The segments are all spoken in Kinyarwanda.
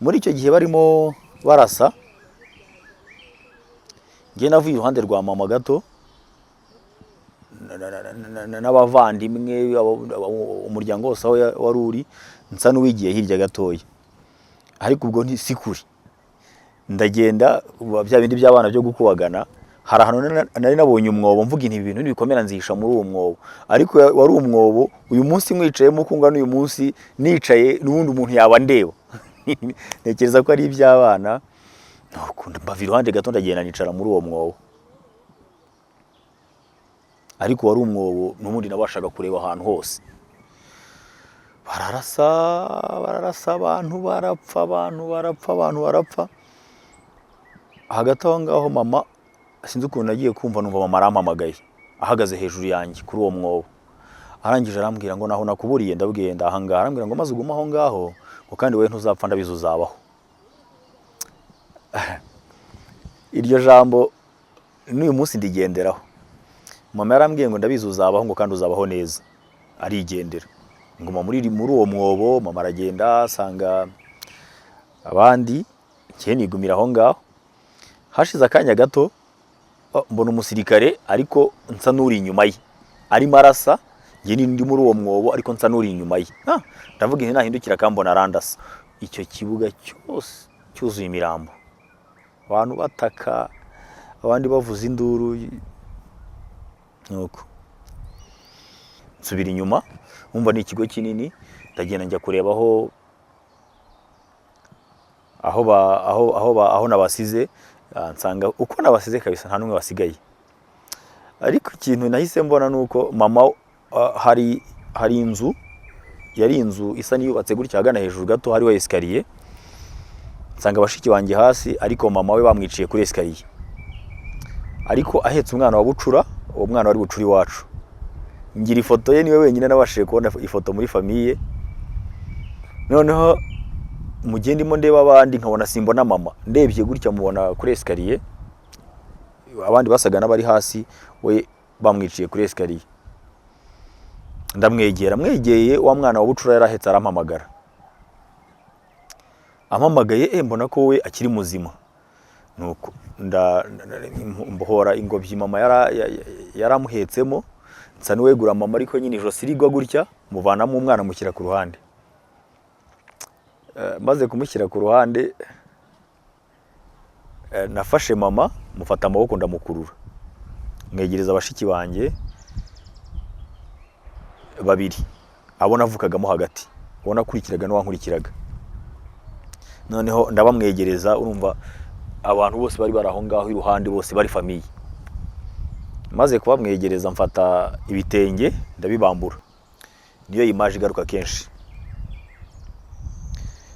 Muri icyo gihe barimo barasa, njye navuye iruhande rwa mama gato n'abavandimwe, umuryango wose aho wari uri, nsa n'uwigiye hirya gatoya, ariko ubwo si kure. Ndagenda, ubu bya bindi by'abana byo gukubagana, hari ahantu nari nabonye umwobo, mvuga inti ibintu nibikomera nzihisha muri uwo mwobo. Ariko wari umwobo uyu munsi mwicayemo uko ungana uyu munsi nicaye, n'ubundi umuntu yaba ndeba. Ntekereza ko ari iby'abana. Nuko mbava iruhande gato, ndagenda nicara muri uwo mwobo, ariko wari umwobo n'ubundi nabashaga kureba ahantu hose. Bararasa, bararasa, abantu barapfa, abantu barapfa, abantu barapfa. Hagati aho ngaho mama, sinzi ukuntu nagiye kumva numva mama arampamagaye, ahagaze hejuru yanjye kuri uwo mwobo. Arangije arambwira ngo: "Naho nakuburiye?" Ndabwiye ndahangaha. Arambwira ngo: "Maze ugume aho ngaho," ngo "kandi wowe ntuzapfa, ndabizi uzabaho." Iryo jambo n'uyu munsi ndigenderaho. Mama yarambwiye ngo: "Ndabizi uzabaho," ngo "kandi uzabaho neza." Arigendera, nguma muri uwo mwobo. Mama aragenda asanga abandi, njye nigumira aho ngaho. Hashize akanya gato, oh, mbona umusirikare, ariko nsa n'uri inyuma ye, arimo arasa. Njye ndi muri uwo mwobo, ariko nsa n'uri inyuma ye. Ah, ndavuga inti nahindukira akambona arandasa. Icyo kibuga cyose cyuzuye imirambo, abantu bataka, abandi bavuza induru. Nuko nsubira inyuma, wumva ni ikigo kinini, ndagenda njya kureba aho ba, aho aho ba, aho nabasize. Nsanga uko nabasize kabisa, nta n'umwe wasigaye. Ariko ikintu nahise mbona ni uko mama, hari inzu, yari inzu isa n'iyubatse gutya, ahagana hejuru gato hariho escalier. Nsanga bashiki banjye hasi, ariko mama we bamwiciye kuri escalier, ariko ahetse umwana wa bucura, uwo mwana wari bucura iwacu. Ngira ifoto ye, niwe wenyine nabashije kubona ifoto muri famille. Noneho mu gihe ndimo ndeba abandi nkabona simbona mama, ndebye gutya mubona kuri escalier, abandi basaga n'abari hasi, we bamwiciye kuri escalier. Ndamwegera, mwegeye wa mwana wa bucura yari ahetse arampamagara. Ampamagaye, mbona ko we akiri muzima. Nuko mbohora ingobyi mama yaramuhetsemo, nsa n'uwegura mama, ariko nyine ijosi rigwa gutya, muvanamo umwana mushyira ku ruhande. Maze kumushyira ku ruhande, nafashe mama, mufata amaboko, ndamukurura, mwegereza bashiki banjye babiri, abo navukagamo hagati, uwo nakurikiraga n'uwankurikiraga. Noneho ndabamwegereza. Urumva abantu bose bari bari aho ngaho iruhande, bose bari famille. Maze kubamwegereza, mfata ibitenge ndabibambura. Niyo image igaruka kenshi.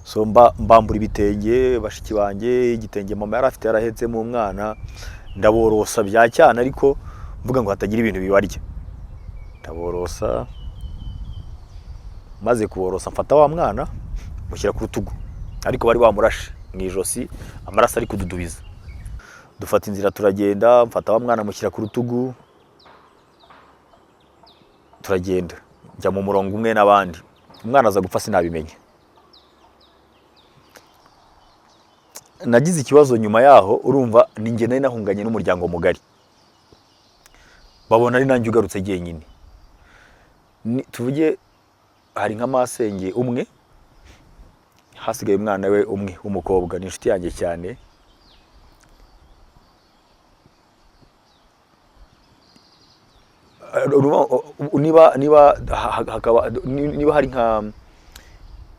So mbambura ibitenge bashiki banjye, igitenge mama yari afite yarahetsemo umwana, ndaborosa bya cyane, ariko mvuga ngo hatagira ibintu bibarya. Ndaborosa, maze kuborosa mfata wa mwana mushyira ku rutugu, ariko bari bamurashe mu ijosi, amaraso ari kududubiza. Dufata inzira turagenda, mfata wa mwana mushyira ku rutugu, turagenda, njya mu murongo umwe n'abandi. Umwana aza gupfa sinabimenya. Nagize ikibazo nyuma yaho. Urumva ni njye nari nahunganye n'umuryango mugari, babona ari nanjye ugarutse jyenyine. Tuvuge hari nka masenge umwe hasigaye umwana we umwe w'umukobwa, ni inshuti yanjye cyane. Niba niba hari nka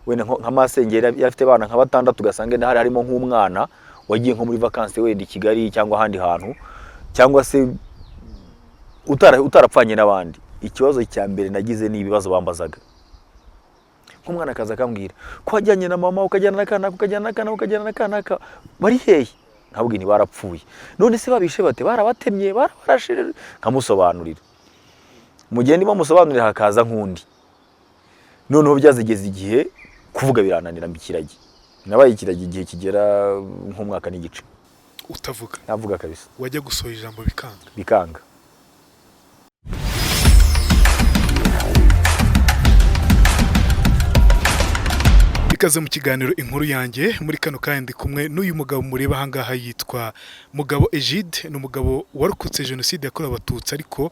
wenda nka masenge yari afite abana nka batandatu, ugasanga hari harimo nk'umwana wagiye nko muri vacances wenda i Kigali cyangwa ahandi hantu, cyangwa se utarapfanye n'abandi. Ikibazo cya mbere nagize ni ibibazo bambazaga. Nk'umwana akaza akambwira ko wajyanye na mama, ukajyana na kanaka, ukajyana na kanaka, ukajyana na kanaka, bari hehe? Nkabwira nti: "Barapfuye." "None se babishe bate? Barabatemye? Barabarashe?" Nkamusobanurira. Mu gihe ndimo musobanurira, hakaza nk'undi. Noneho byazigeze igihe kuvuga birananira, mba ikiragi. Nabaye ikiragi igihe kigera nk'umwaka n'igice. Utavuga? Navuga kabisa. Wajya gusohora ijambo bikanga? Bikanga. Ikaze mu kiganiro Inkuru Yanjye. Muri kano kanya ndi kumwe n'uyu mugabo mureba ahangaha, yitwa Mugabo Egide. Ni umugabo warokotse Jenoside yakorewe Abatutsi, ariko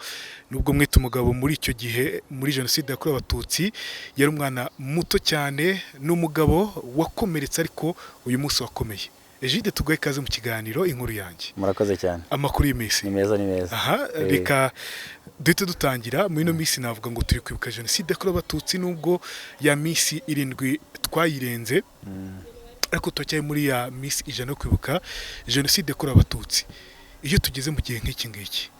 nubwo mwita umugabo, muri icyo gihe muri Jenoside yakorewe Abatutsi yari umwana muto cyane. Ni umugabo wakomeretse ariko uyu munsi wakomeye. Egide, tuguhe ikaze mu kiganiro Inkuru Yanjye. Murakoze cyane. Amakuru y'iminsi? Ni meza, ni meza. Aha. Reka duhite dutangira. Muri ino minsi navuga ngo turi kwibuka Jenoside yakorewe Abatutsi, nubwo ya minsi 7 twayirenze, ariko turacyari muri ya minsi 100 yo kwibuka Jenoside yakorewe Abatutsi. Iyo tugeze mu gihe nk'iki ngiki,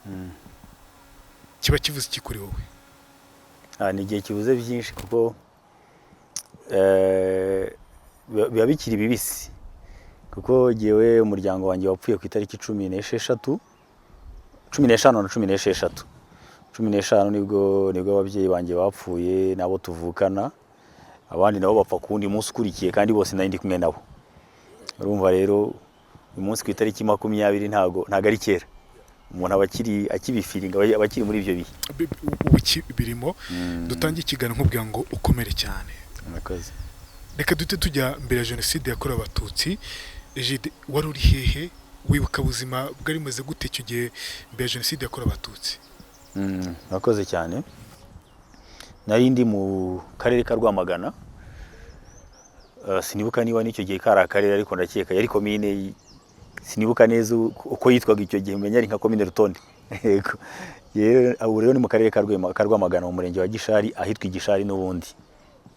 kiba kivuze iki kuri wowe? Ni igihe kibuze byinshi, kuko biba bikiri bibisi, kuko jyewe umuryango wanjye wapfuye ku itariki 16, 15 na 16. 15 nibwo ababyeyi banjye bapfuye nabo tuvukana, abandi nabo bapfa ku wundi munsi ukurikiye, kandi bose nari ndi kumwe nabo. Urumva rero uyu munsi ku itariki 20 ntago ari kera, umuntu aba akiri akibifiringa, aba akiri muri ibyo bihe. Ubu birimo. Dutange ikiganiro nkubwira ngo ukomere cyane. Murakoze. Reka duhite tujya mbere ya Jenoside yakorewe Abatutsi. Egide, wari uri hehe? Wibuka ubuzima bwari bumeze gute icyo gihe mbere ya Jenoside yakorewe Abatutsi? Murakoze cyane. Nari ndi mu karere ka Rwamagana. Sinibuka niba n'icyo gihe kari akarere, ariko ndakeka yari komine. Sinibuka neza uko yitwaga icyo gihe, menya ari nka komine Rutonde. Yego. Ubu rero ni mu karere ka Rwamagana, mu murenge wa Gishari, ahitwa Igishari n'ubundi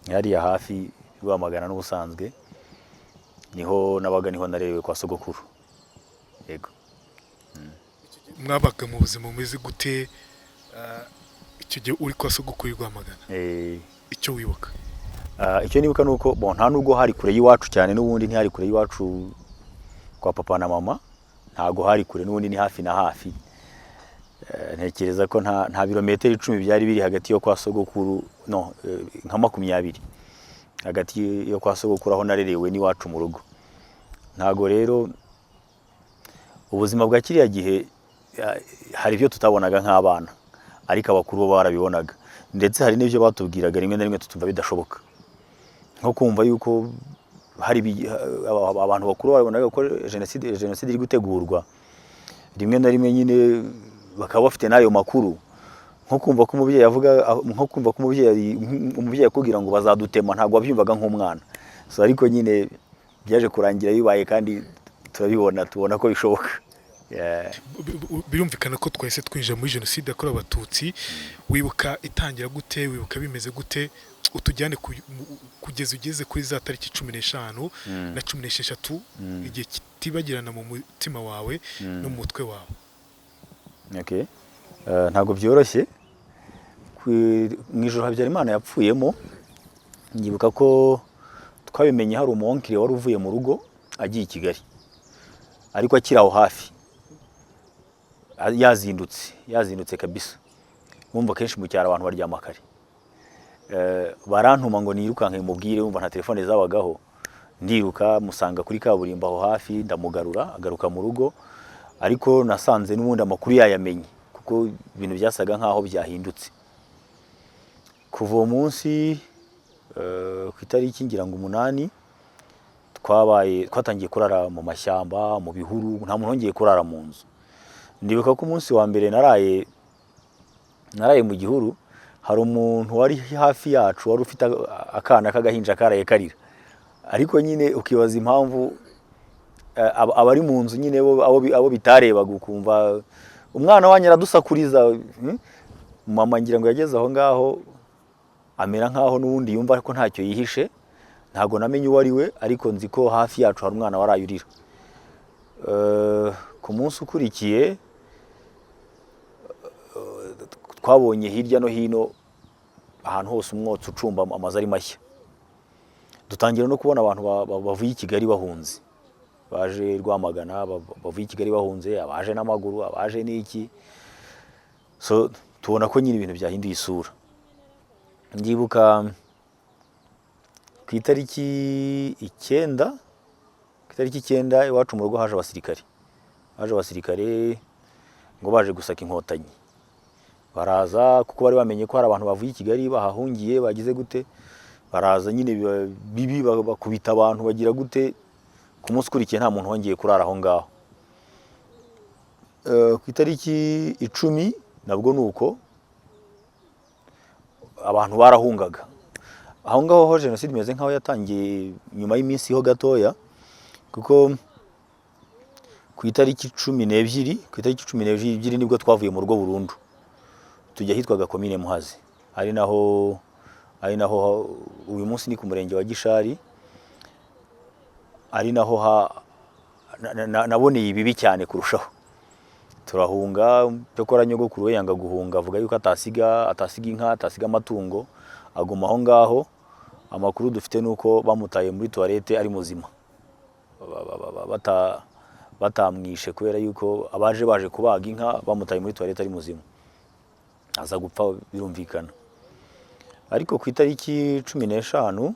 hariya hafi Rwamagana. N'ubusanzwe niho nabaga, niho narerewe kwa sogokuru, yego. Mwabaga mu buzima bumeze gute icyo gihe uri kwa sogokuru i Rwamagana? Icyo wibuka? Icyo nibuka ni uko, bon, nta nubwo hari kure y'iwacu cyane, n'ubundi ntihari kure y'iwacu kwa papa na mama, ntago hari kure, n'ubundi ni hafi na hafi. Ntekereza ko nta birometero 10 byari biri hagati yo kwa sogokuru, no nka 20 hagati yo kwa sogokuru aho narerewe n'iwacu mu rugo. Ntago rero ubuzima bwa kiriya gihe, hari ibyo tutabonaga nk'abana, ariko abakuru bo barabibonaga, ndetse hari n'ibyo batubwiraga rimwe na rimwe tutumva bidashoboka, nko kumva yuko hari abantu bakuru babonaga ko jenoside iri gutegurwa, rimwe na rimwe nyine bakaba bafite n'ayo makuru, nko kumva ko umubyeyi avuga, nko kumva ko umubyeyi akubwira ngo bazadutema, ntabwo wabyumvaga nk'umwana. So ariko nyine byaje kurangira bibaye, kandi turabibona, tubona ko bishoboka. Yeah. Birumvikana ko twahise twinjira muri Jenoside yakorewe Abatutsi. Wibuka itangira gute? Wibuka bimeze gute? Utujyane kugeza ugeze kuri za tariki 15 na 16, igihe kitibagirana mu mutima wawe no mu mutwe wawe. Okay. Ntabwo byoroshye. Mu ijoro Habyarimana yapfuyemo, nyibuka ko twabimenye hari umuwonkire wari uvuye mu rugo agiye i Kigali, ariko akiri aho hafi, yazindutse kabisa. Wumva kenshi mu cyaro abantu baryama kare. Barantuma ngo nirukanke mubwire, wumva nta telefone zabagaho. Ndiruka musanga kuri kaburimbo aho hafi, ndamugarura agaruka mu rugo, ariko nasanze n'ubundi amakuru yayamenye, kuko ibintu byasaga nkaho byahindutse. Kuva uwo munsi ku itariki ngira ngo 8, twatangiye kurara mu mashyamba, mu bihuru, nta muntu wongeye kurara mu nzu. Ndibuka ko umunsi wa mbere naraye mu gihuru, hari umuntu wari hafi yacu wari ufite akana k'agahinja karaye karira, ariko nyine ukibaza impamvu abari mu nzu nyine bo abo bitarebaga, ukumva umwana wanyu aradusakuriza. Mama ngira ngo yageze aho ngaho amera nkaho n'ubundi yumva ko ntacyo yihishe. Ntabwo namenye uwo ari we, ariko nzi ko hafi yacu hari umwana waraye urira. Ku munsi ukurikiye twabonye hirya no hino ahantu hose umwotsi ucumba, amazu ari mashya, dutangira no kubona abantu bavuye i Kigali bahunze, baje Rwamagana, bavuye i Kigali bahunze, abaje n'amaguru, abaje n'iki. So tubona ko nyine ibintu byahinduye isura. Ndibuka ku itariki 9, ku itariki 9 iwacu mu rugo haje abasirikare, haje abasirikare ngo baje gusaka Inkotanyi. Baraza kuko bari bamenye ko hari abantu bavuye i Kigali bahahungiye, bagize gute. Baraza nyine biba bibi, bakubita abantu, bagira gute. Ku munsi ukurikiye nta muntu wongeye kurara aho ngaho. Ku itariki 10 nabwo ni uko, abantu barahungaga aho ngaho. Ho jenoside imeze nk'aho yatangiye nyuma y'iminsi ho gatoya, kuko ku itariki 12 nibwo twavuye mu rugo burundu, tujya ahitwaga Komine Muhazi, ari naho uyu munsi ni ku murenge wa Gishari, ari naho naboneye ibibi cyane kurushaho. Turahunga. Cyokora nyogokuru we yanga guhunga, avuga yuko atasiga inka, atasiga amatungo, aguma aho ngaho. Amakuru dufite ni uko bamutaye muri toilette ari muzima, batamwishe, kubera yuko abaje baje kubaga inka bamutaye muri toilette ari muzima, aza gupfa birumvikana. Ariko ku itariki 15 mu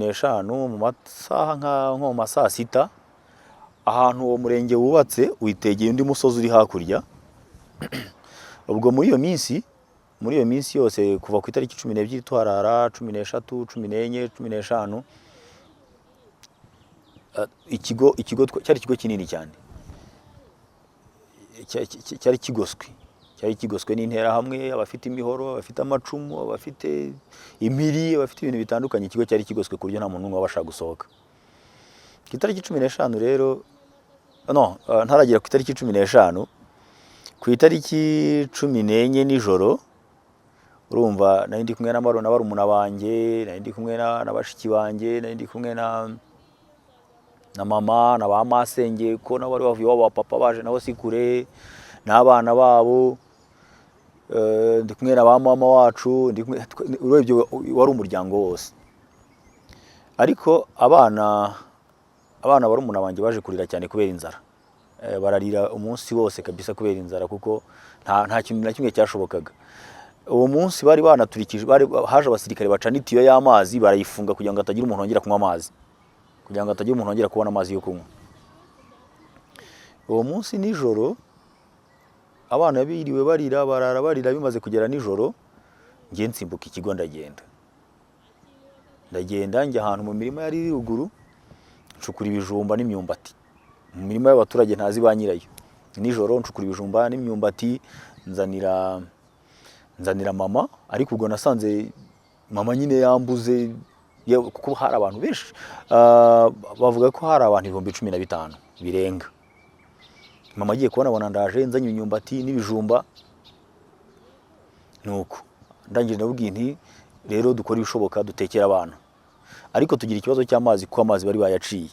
masaha nko mu ma saa sita, ahantu uwo murenge wubatse witegeye undi musozi uri hakurya. Ubwo muri iyo minsi yose, kuva ku itariki 12 tuharara, 13, 14, 15, ikigo cyari ikigo kinini cyane. Cyari kigoswe n'interahamwe, abafite imihoro, abafite amacumu, abafite impiri, abafite ibintu bitandukanye. Ikigo cyari kigoswe ku buryo nta muntu n'umwe wabasha gusohoka. Ku itariki 15 rero, no ntaragera ku itariki 15, ku itariki 14 nijoro, urumva nari ndi kumwe na barumuna banjye, nari ndi kumwe na bashiki banjye, nari ndi kumwe na mama na ba masenge, ko nabo bari bavuye iwabo wa papa baje, nabo si kure, n'abana babo. Ndi kumwe na ba mama wacu, ndi kumwe, urebye wari umuryango wose. Ariko abana barumuna banjye baje kurira cyane kubera inzara. Bararira umunsi wose kabisa kubera inzara, kuko nta kintu na kimwe cyashobokaga. Uwo munsi bari banaturikije, bari haje abasirikare baca n'itiyo y'amazi barayifunga, kugira ngo hatagira umuntu wongera kunywa amazi, kugira ngo hatagira umuntu wongera kubona amazi yo kunywa. Uwo munsi nijoro abana biriwe barira, barara barira. Bimaze kugera nijoro, njye nsimbuka ikigo, ndagenda njya ahantu mu mirima yari iri ruguru, ncukura ibijumba n'imyumbati mu mirima y'abaturage ntazi ba nyirayo. Nijoro ncukura ibijumba n'imyumbati, nzanira mama. Ariko ubwo nasanze mama nyine yambuze, kuko hari abantu benshi. Bavuga ko hari abantu 15,000 birenga. Mama agiye kubona abona ndaje nzanye imyumbati n'ibijumba. Nuko ndangije ndababwira nti: "Rero dukore ibishoboka dutekere abana." Ariko tugira ikibazo cy'amazi, kuko amazi bari bayaciye.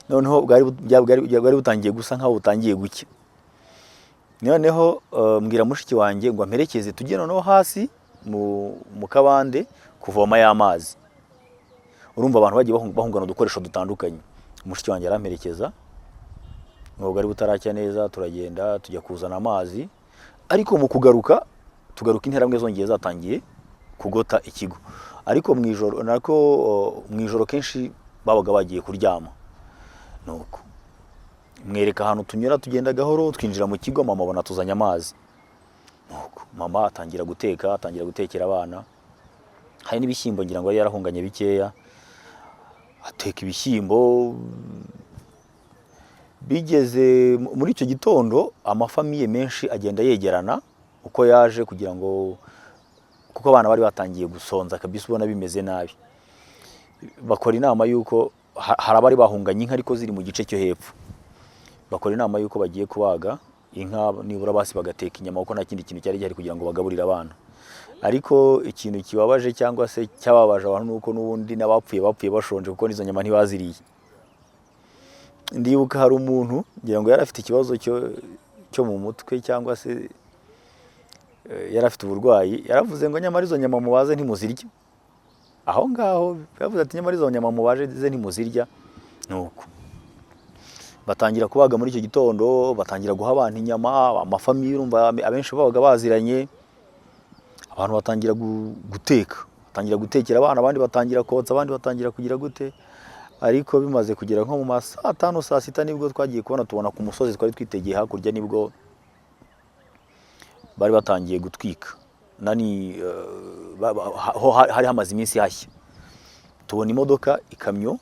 Noneho bwari butangiye gusa nkaho butangiye gucya. Noneho mbwira mushiki wanjye ngo amperekeze, tujye noneho hasi mu kabande kuvoma y'amazi. Urumva abantu bagiye bahungana udukoresho dutandukanye. Mushiki wanjye aramperekeza, ngo bwari butaracya neza, turagenda tujya kuzana amazi. Ariko mu kugaruka, tugaruka interahamwe zongeye zatangiye kugota ikigo. Ariko mu ijoro nako, mu ijoro kenshi babaga bagiye kuryama. Nuko mwereka ahantu tunyura, tugenda gahoro, twinjira mu kigo. Mama abona tuzanye amazi. Nuko mama atangira guteka, atangira gutekera abana. Hari n'ibishyimbo ngira ngo yari yarahunganye bikeya, ateka ibishyimbo. Bigeze muri icyo gitondo, amafamiye menshi agenda yegerana uko yaje, kugira ngo, kuko abana bari batangiye gusonza kabisa, ubona bimeze nabi. Bakora inama y'uko hari abari bahunganye inka ariko ziri mu gice cyo hepfo. Bakora inama y'uko bagiye kubaga inka, nibura basi bagateka inyama, kuko nta kindi kintu cyari gihari kugira ngo bagaburire abana. Ariko ikintu kibabaje cyangwa se cyababaje abantu ni uko n'ubundi n'abapfuye bapfuye bashonje, kuko n'izo nyama ntibaziriye. Ndibuka hari umuntu, ngira ngo yari afite ikibazo cyo mu mutwe cyangwa se yari afite uburwayi, yaravuze ngo: "Nyamara izo nyama mubaze ntimuzirya." Aho ngaho yavuze ati: "Nyamara izo nyama mubaje ze ntimuzirya." Nuko batangira kubaga muri icyo gitondo, batangira guha abantu inyama. Amafamiye, urumva abenshi babaga baziranye. Abantu batangira guteka, batangira gutekera abana, abandi batangira kotsa, abandi batangira kugira gute. Ariko bimaze kugera nko mu ma saa tanu, saa sita, nibwo twagiye kubona tubona ku musozi twari twitegeye hakurya, nibwo bari batangiye gutwika. Nani ho hari hamaze iminsi hashya. Tubona imodoka, ikamyo,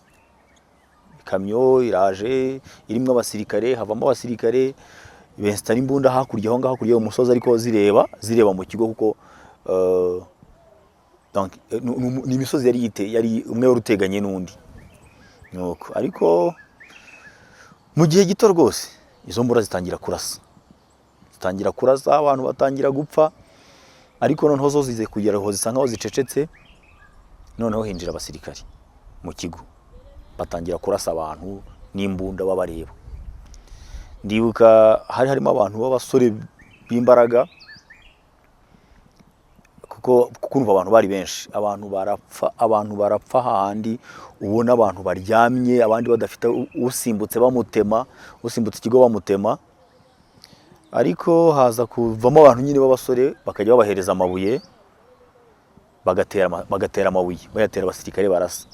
ikamyo iraje irimo abasirikare, havamo abasirikare bensitara imbunda hakurya aho ngaho, hakurya y'uwo musozi, ariko zireba mu kigo, kuko donc, ni imisozi yari yite, yari umwe wari uteganye n'undi. Nuko ariko mu gihe gito rwose izo mbunda zitangira kurasa, zitangira kurasa, abantu batangira gupfa. Ariko noneho zo zize kugera aho zisa nkaho zicecetse. Noneho hinjira abasirikari mu kigo, batangira kurasa abantu n'imbunda babareba. Ndibuka hari harimo abantu b'abasore b'imbaraga, kuko kumva abantu bari benshi, abantu barapfa, abantu barapfa, hahandi ubona abantu baryamye, abandi badafite, usimbutse bamutema, usimbutse ikigo bamutema. Ariko haza kuvamo abantu nyine b'abasore, bakajya babahereza amabuye, bagatera amabuye, bayatera abasirikare barasa.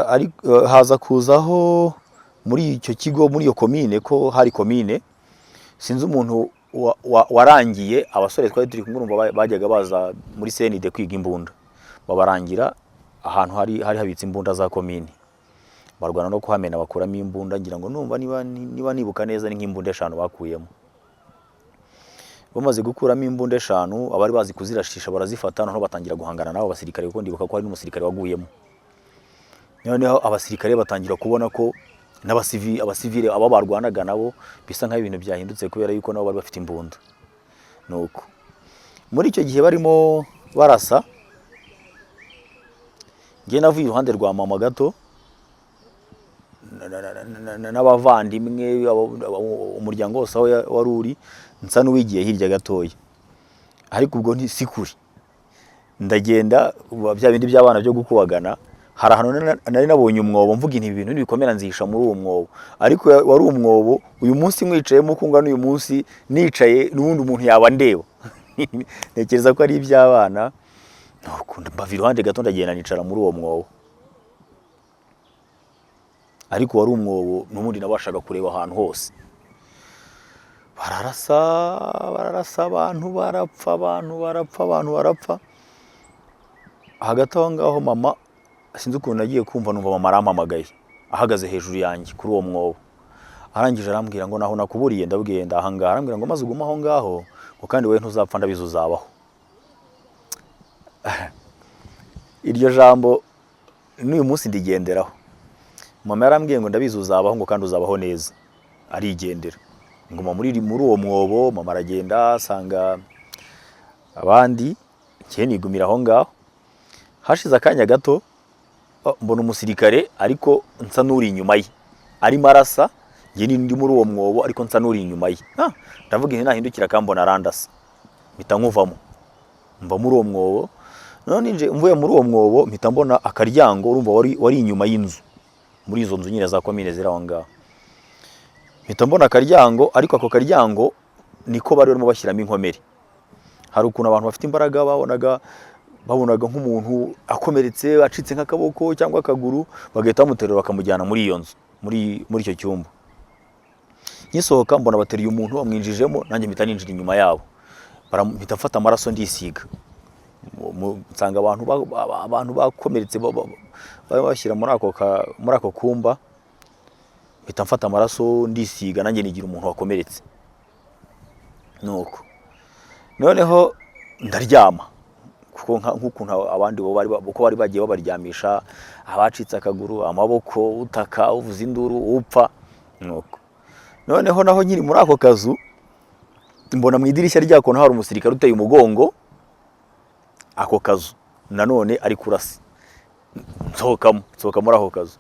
Ariko haza kuzaho muri icyo kigo, muri iyo komine, ko hari komine, sinzi umuntu warangiye abasore twari turi kumwe. Urumva bajyaga baza muri CND kwiga imbunda, babarangira ahantu hari habitse imbunda za komine, barwana no kuhamena, bakuramo imbunda. Ngira ngo numva niba nibuka neza, ni nk'imbunda 5 bakuyemo. Bamaze gukuramo imbunda 5, abari bazi kuzirashisha barazifata, noneho batangira guhangana n'abo basirikare, kuko ndibuka ko hari n'umusirikare waguyemo. Noneho abasirikare batangira kubona ko abasivile abo barwanaga nabo bisa nk'aho ibintu byahindutse, kubera yuko nabo bari bafite imbunda. Nuko muri icyo gihe barimo barasa, njye navuye iruhande rwa mama gato n'abavandimwe, umuryango wose aho wari uri, nsa n'uwigiye hirya gatoya, ariko ubwo si kure. Ndagenda, ubu bya bindi by'abana byo gukubagana, hari ahantu nari nabonye umwobo, mvuga inti ibintu nibikomera nzihisha muri uwo mwobo. Ariko wari umwobo uyu munsi mwicayemo uko ungana uyu munsi nicaye, n'ubundi umuntu yaba ndeba. Ntekereza ko ari iby'abana. Nuko mbava iruhande gato, ndagenda nicara muri uwo mwobo, ariko wari umwobo n'ubundi nabashaga kureba ahantu hose. Bararasa, bararasa, abantu barapfa, abantu barapfa, abantu barapfa. Hagati aho ngaho mama, sinzi ukuntu nagiye kumva numva mama arampamagaye, ahagaze hejuru yanjye kuri uwo mwobo. Arangije arambwira ngo: "Naho nakuburiye?" Ndabwiye ndahangaha. Arambwira ngo: "Maze ugume aho ngaho," ngo "kandi wowe ntuzapfa, ndabizi uzabaho." Iryo jambo n'uyu munsi ndigenderaho. Mama yarambwiye ngo: "Ndabizi uzabaho," ngo "kandi uzabaho neza." Arigendera, nguma muri uwo mwobo. Mama aragenda asanga abandi, njye nigumira aho ngaho. Hashize akanya gato, oh, mbona umusirikare, ariko nsa n'uri inyuma ye, arimo arasa. Njye ndi muri uwo mwobo, ariko nsa n'uri inyuma ye. Ndavuga inti nahindukira akambona arandasa, mpita nkuvamo, mva muri uwo mwobo. None nje mvuye muri uwo mwobo, mpita mbona akaryango, urumva wari inyuma y'inzu, muri izo nzu nyine za komine ziri aho ngaho. Mpita mbona akaryango, ariko ako karyango niko bari barimo bashyiramo inkomere. Hari ukuntu abantu bafite imbaraga babonaga nk'umuntu akomeretse, acitse nk'akaboko cyangwa akaguru, bagahita bamuterura bakamujyana muri iyo nzu, muri icyo cyumba. Ngisohoka mbona bateruye umuntu bamwinjijemo, nanjye mpita ninjira inyuma yabo. Mpita mfata amaraso ndisiga. Nsanga abantu bakomeretse bashyira muri ako kumba. Mpita mfata amaraso ndisiga, nanjye nigira umuntu wakomeretse. Nuko noneho ndaryama, kuko nk'ukuntu abandi bo uko bari bagiye babaryamisha, abacitse akaguru, amaboko, utaka, uvuza induru, upfa. Nuko noneho naho nkiri muri ako kazu, mbona mu idirishya ryako naho hari umusirikare uteye umugongo ako kazu, nanone ari kurasa. Nsohoka muri ako kazu.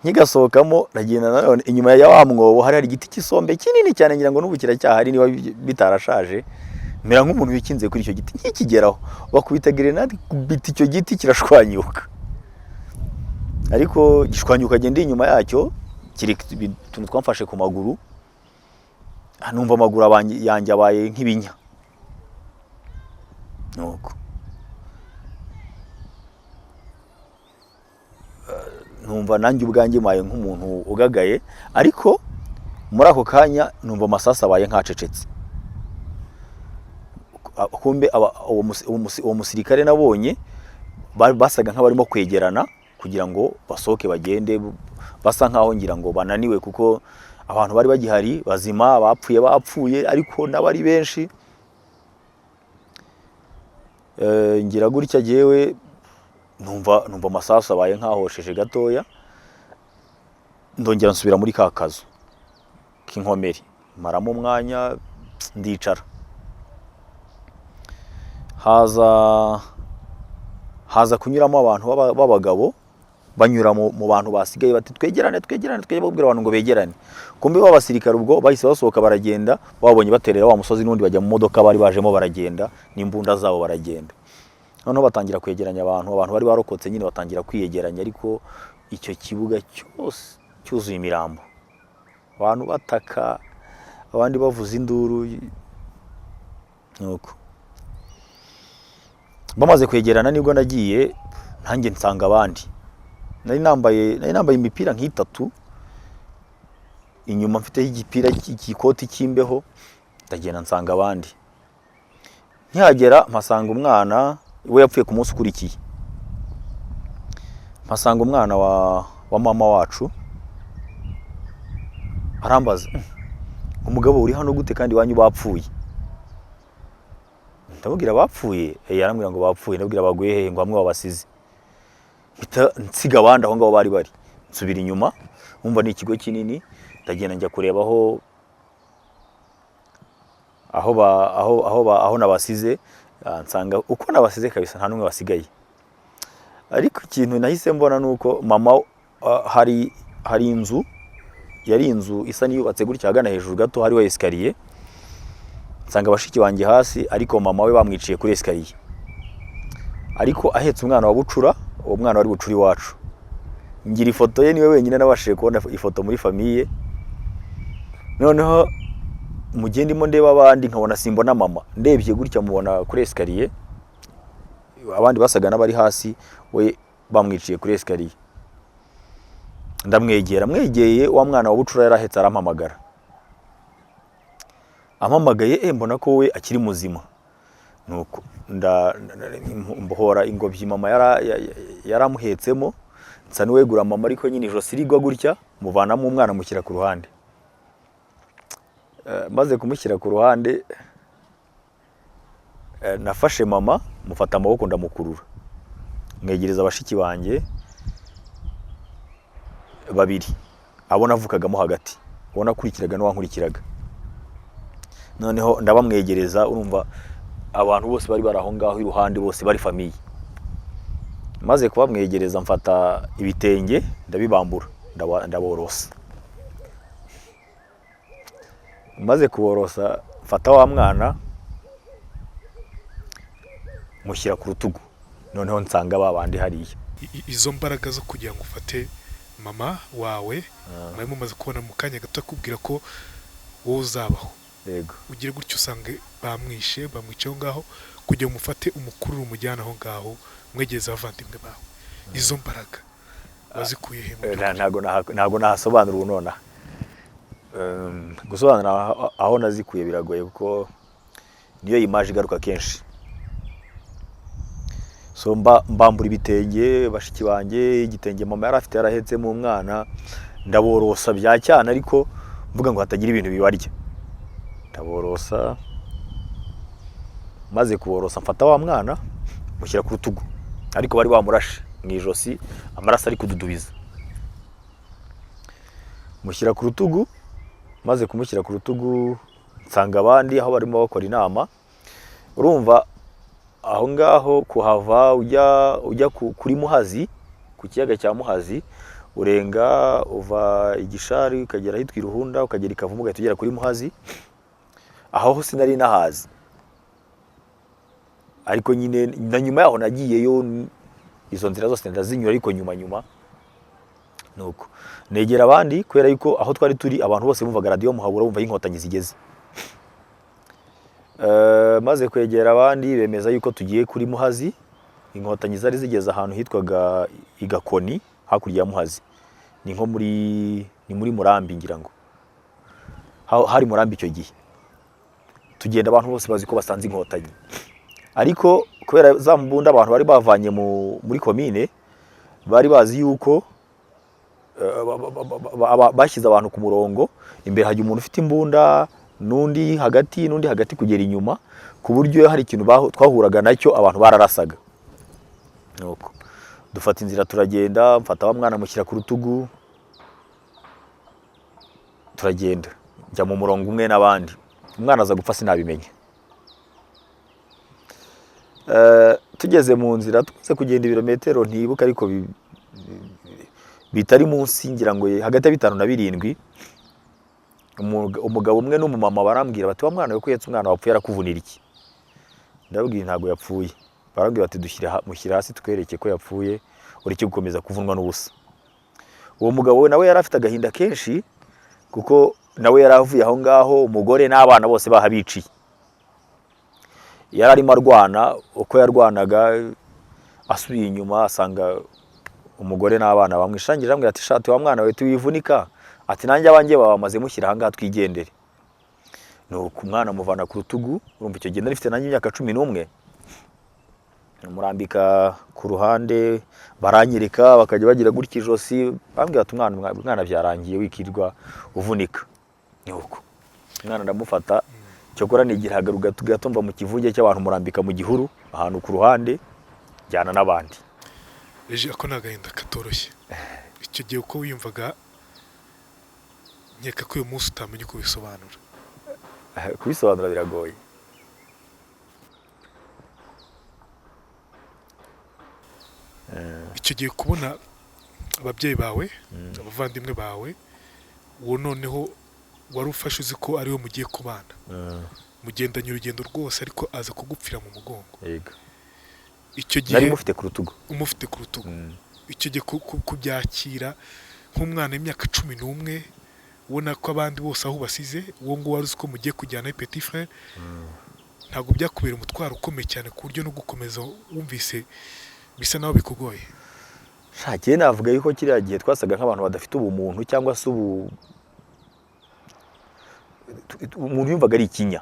Nkigasohokamo, ndagenda nanone inyuma ya wa mwobo hari igiti cy'isombe kinini cyane, ngira ngo n'ubu kiracyahari niba bitarashaje. Mera nk'umuntu wikinze kuri icyo giti. Nkikigeraho bakubita grenade, kubita icyo giti kirashwanyuka, ariko gishwanyuka agenda inyuma yacyo kiri utuntu twamfashe ku maguru. Numva amaguru yanjye abaye nk'ibinya. Nuko numva nanjye ubwanjye mbaye nk'umuntu ugagaye, ariko muri ako kanya numva amasasu abaye nk'acecetse. Kumbe uwo musirikare nabonye basaga nk'abarimo kwegerana kugira ngo basohoke bagende, basa nkaho ngira ngo bananiwe, kuko abantu bari bagihari bazima, bapfuye bapfuye, ariko n'abari benshi. Ngira gutya jyewe numva amasasu abaye nkahosheje gatoya, ndongera nsubira muri ka kazu k'inkomeri, maramo umwanya ndicara. Haza kunyuramo abantu b'abagabo, banyura mu bantu basigaye bati: "Twegerane, twegerane, twegerane," babwira abantu ngo begerane. Kumbe b'abasirikare ubwo bahise basohoka baragenda, babonye baterera wa musozi n'undi, bajya mu modoka bari bajemo baragenda n'imbunda zabo baragenda. Noneho batangira kwegeranya abantu, abantu bari barokotse nyine batangira kwiyegeranya, ariko icyo kibuga cyose cyuzuye imirambo, abantu bataka, abandi bavuza induru. Nuko bamaze kwegerana nibwo nagiye nanjye nsanga abandi. Nari nambaye imipira nk'itatu, inyuma mfiteho igipira, igikoti cy'imbeho. Ndagenda nsanga abandi, nkihagera mpasanga umwana we yapfuye ku munsi ukurikiye, mpasanga umwana wa mama wacu. Arambaza: "Umugabo, uri hano gute kandi iwanyu bapfuye?" Ndamubwira: "Bapfuye?" Arambwira ngo bapfuye. Ndabwira: "Baguye hehe?" Ngo bamwe babasize. Mpita nsiga abandi aho ngaho bari bari, nsubira inyuma. Wumva ni ikigo kinini. Ndagenda njya kureba aho ba aho aho ba aho nabasize. Nsanga uko nabasize kabisa, nta n'umwe wasigaye. Ariko ikintu nahise mbona ni uko mama, hari inzu, yari inzu isa n'iyubatse gutya, ahagana hejuru gato hariho escalier. Nsanga bashiki banjye hasi, ariko mama we bamwiciye kuri escalier, ariko ahetse umwana wa bucura. Uwo mwana wari bucura iwacu, ngira ifoto ye, niwe wenyine nabashije kubona ifoto muri famille. Noneho mu gihe ndimo ndeba abandi nkabona simbona mama, ndebye gutya mubona kuri escalier, abandi basaga n'abari hasi, we bamwiciye kuri escalier. Ndamwegera, mwegeye wa mwana wa bucura yari ahetse arampamagara. Ampamagaye, mbona ko we akiri muzima. Nuko mbohora ingobyi mama yaramuhetsemo, nsa n'uwegura mama, ariko nyine ijosi rigwa gutya, muvanamo umwana mushyira ku ruhande. Maze kumushyira ku ruhande, nafashe mama mufata amaboko ndamukurura, mwegereza bashiki banjye babiri, abo navukagamo hagati, uwo nakurikiraga n'uwankurikiraga. Noneho ndabamwegereza. Urumva abantu bose bari bari aho ngaho iruhande, bose bari famille. Maze kubamwegereza mfata ibitenge ndabibambura, ndaborosa. Maze kuborosa mfata wa mwana mushyira ku rutugu, noneho nsanga ba bandi hariya. Izo mbaraga zo kugira ngo ufate mama wawe mwari mumaze kubona mu kanya gato akubwira ko wowe uzabaho, Yego. ugire gutyo usange bamwishe, bamwica aho ngaho, kugira ngo umufate umukurure umujyane aho ngaho mwegereze abavandimwe bawe, izo mbaraga wazikuye he mu by'ukuri? Ntago nahasobanura ubu nonaha. Gusobanura aho nazikuye biragoye, kuko niyo image igaruka kenshi. So mbambura ibitenge bashiki banjye, igitenge mama yari afite yarahetsemo umwana, ndaborosa bya cyane, ariko mvuga ngo hatagira ibintu bibarya. Ndaborosa, maze kuborosa mfata wa mwana mushyira ku rutugu, ariko bari bamurashe mu ijosi, amaraso ari kududubiza. Mushyira ku rutugu. Maze kumushyira ku rutugu nsanga abandi aho barimo bakora inama. Urumva aho ngaho kuhava ujya kuri Muhazi, ku kiyaga cya Muhazi, urenga uva i Gishari ukagera ahitwa i Ruhunda, ukagera i Kavumu, ugahita ugera kuri Muhazi. Aho ho sinari nahazi, ariko nyine na nyuma yaho nagiyeyo, izo nzira zose ndazinyura, ariko nyuma nyuma. Nuko negera abandi, kubera yuko aho twari turi abantu bose bumvaga radiyo Muhabura, bumva aho Inkotanyi zigeze. Maze kwegera abandi bemeza yuko tugiye kuri Muhazi. Inkotanyi zari zigeze ahantu hitwaga i Gakoni, hakurya ya Muhazi, ni nko muri, ni muri Murambi ngira ngo. Hari Murambi icyo gihe. Tugenda abantu bose bazi ko basanze Inkotanyi, ariko kubera za mbunda abantu bari bavanye muri komine, bari bazi yuko bashyize abantu ku murongo, imbere hajya umuntu ufite imbunda, n'undi hagati, n'undi hagati, kugera inyuma, ku buryo iyo hari ikintu twahuraga nacyo abantu bararasaga. Nuko dufata inzira turagenda, mfata wa mwana mushyira ku rutugu, turagenda, njya mu murongo umwe n'abandi. Umwana aza gupfa sinabimenya. Tugeze mu nzira, tumaze kugenda ibirometero ntibuka, ariko bitari munsi, ngira ngo hagati ya 5 na 7, umugabo umwe n'umumama barambwira bati: "Wa mwana we, ko uhetse umwana wapfuye, arakuvunira iki?" Ndababwira: "Ntabwo yapfuye." Barambwira bati: "Dushyire mushyire hasi twereke ko yapfuye, ureke gukomeza kuvunwa n'ubusa." Uwo mugabo we nawe yari afite agahinda kenshi, kuko nawe yari avuye aho ngaho umugore n'abana bose bahabiciye. Yari arimo arwana, uko yarwanaga asubiye inyuma asanga umugore n'abana bamwishangije, arambwira ati: "Shati wa mwana we, tuwivunika," ati: "Nanjye abanjye babamaze, mushyira aha ngaha twigendere." Nuko umwana amuvana ku rutugu. Urumva icyo gihe nari mfite nanjye imyaka 11. Murambika ku ruhande, baranyereka, bakajya bagira gutya ijosi, bambwira ati: "Umwana, umwana, byarangiye, wikirwa uvunika." Nuko umwana ndamufata, cyokora nigira hagaru gato mva mu kivunge cy'abantu, murambika mu gihuru ahantu ku ruhande, njyana n'abandi. Ejo ako ni agahinda katoroshye. Icyo gihe uko wiyumvaga, nkeka ko uyu munsi utamenya uko ubisobanura. Kubisobanura biragoye. Icyo gihe kubona ababyeyi bawe, abavandimwe bawe, uwo noneho wari ufashe uzi ko ariwe mugiye kubana, mugendanye urugendo rwose, ariko aza kugupfira mu mugongo. Yego. Icyo gihe Nari mufite ku rutugu. Umufite ku rutugu. Icyo gihe kubyakira nk'umwana w'imyaka 11, ubona ko abandi bose aho basize, uwo nguwo wari uzi ko mugiye kujyana petit frère, ntabwo byakubera umutwaro ukomeye cyane ku buryo no gukomeza wumvise bisa naho bikugoye? Shakiye, navuga yuko kiriya gihe twasaga nk'abantu badafite ubumuntu, cyangwa se ubu umuntu yumvaga ari ikinya.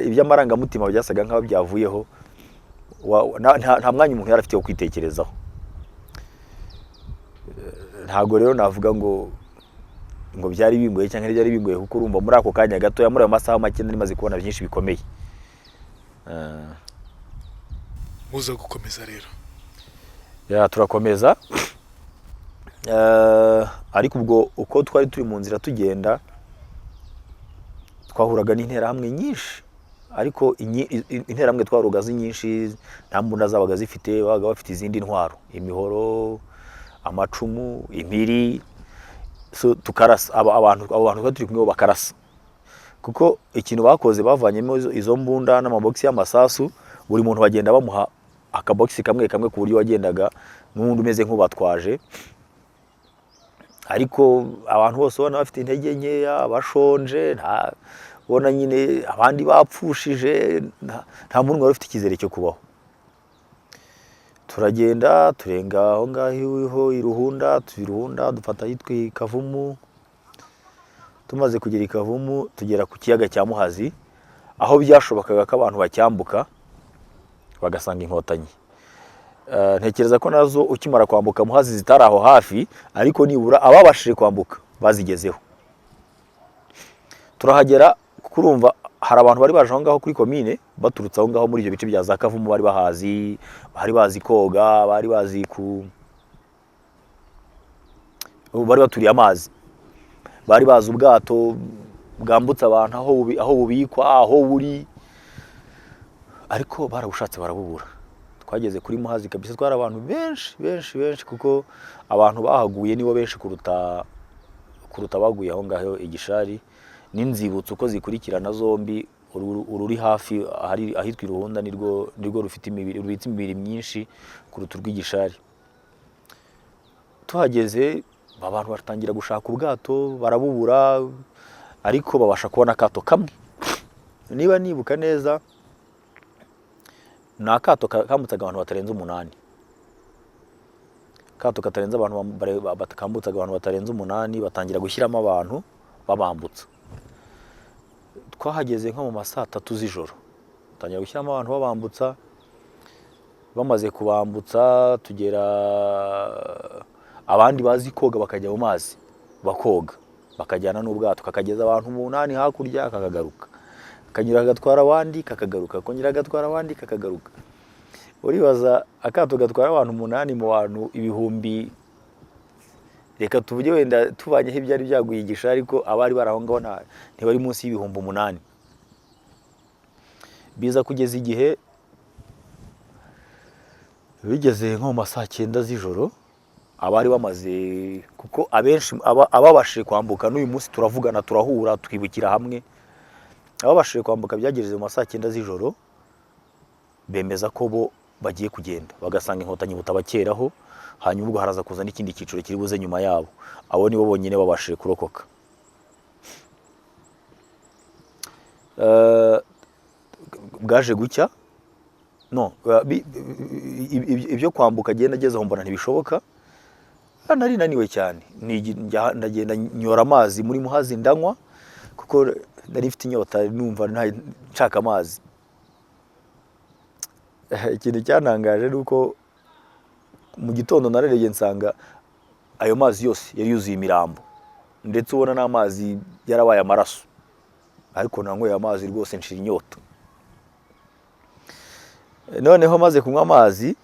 Iby'amarangamutima byasaga nk'aho byavuyeho. Nta mwanya umuntu yari afite wo kwitekerezaho. Ntabwo rero navuga ngo byari bingoye cyangwa ntibyari bingoye, kuko urumva muri ako kanya gatoya, muri ayo masaha make, nari maze kubona byinshi bikomeye. Muza gukomeza rero? Ya, turakomeza. Ariko ubwo uko twari turi mu nzira tugenda, twahuraga n'interahamwe nyinshi, ariko interahamwe twahuraga nyinshi nta mbunda zabaga zifite, babaga bafite izindi ntwaro, imihoro, amacumu, impiri. So tukarasa abantu, abo bantu twari turi kumwe bo bakarasa, kuko ikintu bakoze, bavanyemo izo mbunda n'amabogisi y'amasasu, buri muntu bagenda bamuha akabogisi kamwe kamwe, ku buryo wagendaga n'undi umeze nk'ubatwaje. Ariko abantu bose ubona bafite intege nkeya, bashonje, nta ubona nyine abandi bapfushije, nta muntu wari ufite icyizere cyo kubaho. Turagenda, turenga aho ngaho iho i Ruhunda, tuva i Ruhunda dufata ahitwa i Kavumu. Tumaze kugera i Kavumu, tugera ku kiyaga cya Muhazi, aho byashobokaga ko abantu bacyambuka bagasanga Inkotanyi. Ntekereza ko nazo ukimara kwambuka Muhazi zitari aho hafi, ariko nibura ababashije kwambuka bazigezeho. Turahagera, kuko urumva hari abantu bari baje aho ngaho kuri komine baturutse aho ngaho muri ibyo bice bya za Kavumu, bari bahazi, bari bazi koga, bari bazi ku bari baturiye amazi, bari bazi ubwato bwambutsa abantu aho bubikwa, aho buri, ariko barabushatse barabubura. Twageze kuri Muhazi kabisa twari abantu benshi benshi benshi, kuko abantu bahaguye nibo benshi kuruta abaguye aho ngaho i Gishari. N'inzibutso uko zikurikirana zombi, ururi hafi ahari ahitwa i Ruhunda nirwo rufite imibiri, rubitse imibiri myinshi kuruta urw'Igishari. Tuhageze abantu batangira gushaka ubwato barabubura, ariko babasha kubona akato kamwe. Niba nibuka neza, ni akato kambutsaga abantu batarenze 8, akato katarenze abantu kambutsaga abantu batarenze 8. Batangira gushyiramo abantu babambutsa. Twahageze nko mu ma saa tatu z'ijoro, tangira gushyiramo abantu babambutsa. Bamaze kubambutsa, tugera abandi bazi koga bakajya mu mazi bakoga, bakajyana n'ubwato, kakageza abantu 8 hakurya, kakagaruka, kanyura kagatwara abandi, kakagaruka, kongera kagatwara abandi, kakagaruka. Uribaza akato gatwara abantu 8 mu bantu ibihumbi, reka tuvuge wenda tubanyeho ibyari byaguyigisha, ariko abari bari aho ngaho ntibari munsi y'ibihumbi 8. Biza kugeza igihe bigeze nko mu ma saa cyenda z'ijoro, abari bamaze, kuko abenshi ababashije kwambuka n'uyu munsi turavugana, turahura, twibukira hamwe. Ababashije kwambuka byageze mu ma saa cyenda z'ijoro, bemeza ko bo bagiye kugenda bagasanga Inkotanyi butabakeraho, hanyuma ubwo haraza kuza n'ikindi cyiciro kiri buze nyuma yabo. Abo nibo bonyine babashije kurokoka. Bwaje gucya no ibyo kwambuka agenda ageze aho mbona ntibishoboka. Nari naniwe cyane, ndagenda nyora amazi muri Muhazi ndanywa, kuko nari mfite inyota, numva nshaka amazi. Ikintu cyantangaje ni uko mu gitondo nararebye nsanga ayo mazi yose yari yuzuye imirambo, ndetse ubona n'amazi yarabaye amaraso, ariko nanyweye amazi rwose nshira inyota. Noneho maze kunywa amazi,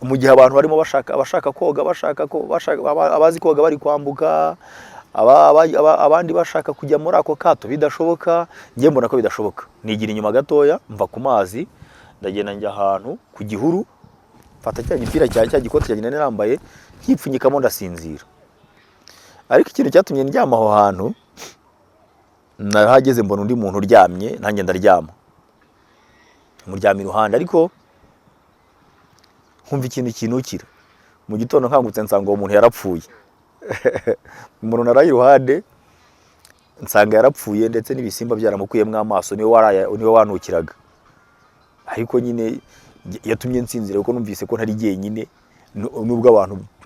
mu gihe abantu barimo bashaka, abashaka koga bashaka ko bashaka, abazi koga bari kwambuka, abandi bashaka kujya muri ako kato bidashoboka, njye mbona ko bidashoboka, nigira inyuma gatoya, mva ku mazi, ndagenda njya ahantu ku gihuru, mfata cya gipira cya gikoti cyanjye nari nambaye, nkipfunyikamo, ndasinzira. Ariko ikintu cyatumye ndyama aho hantu, narahageze mbona undi muntu uryamye, nanjye ndaryama, muryama iruhande, ariko nkumva ikintu kinukira. Mu gitondo nkangutse nsanga uwo muntu yarapfuye. Umuntu naraye iruhande nsanga yarapfuye, ndetse n'ibisimba byaramukuyemo amaso, niwe waraye, niwe wanukiraga. Ariko nyine yatumye nsinzira, kuko numvise ko ntari jyenyine, nubwo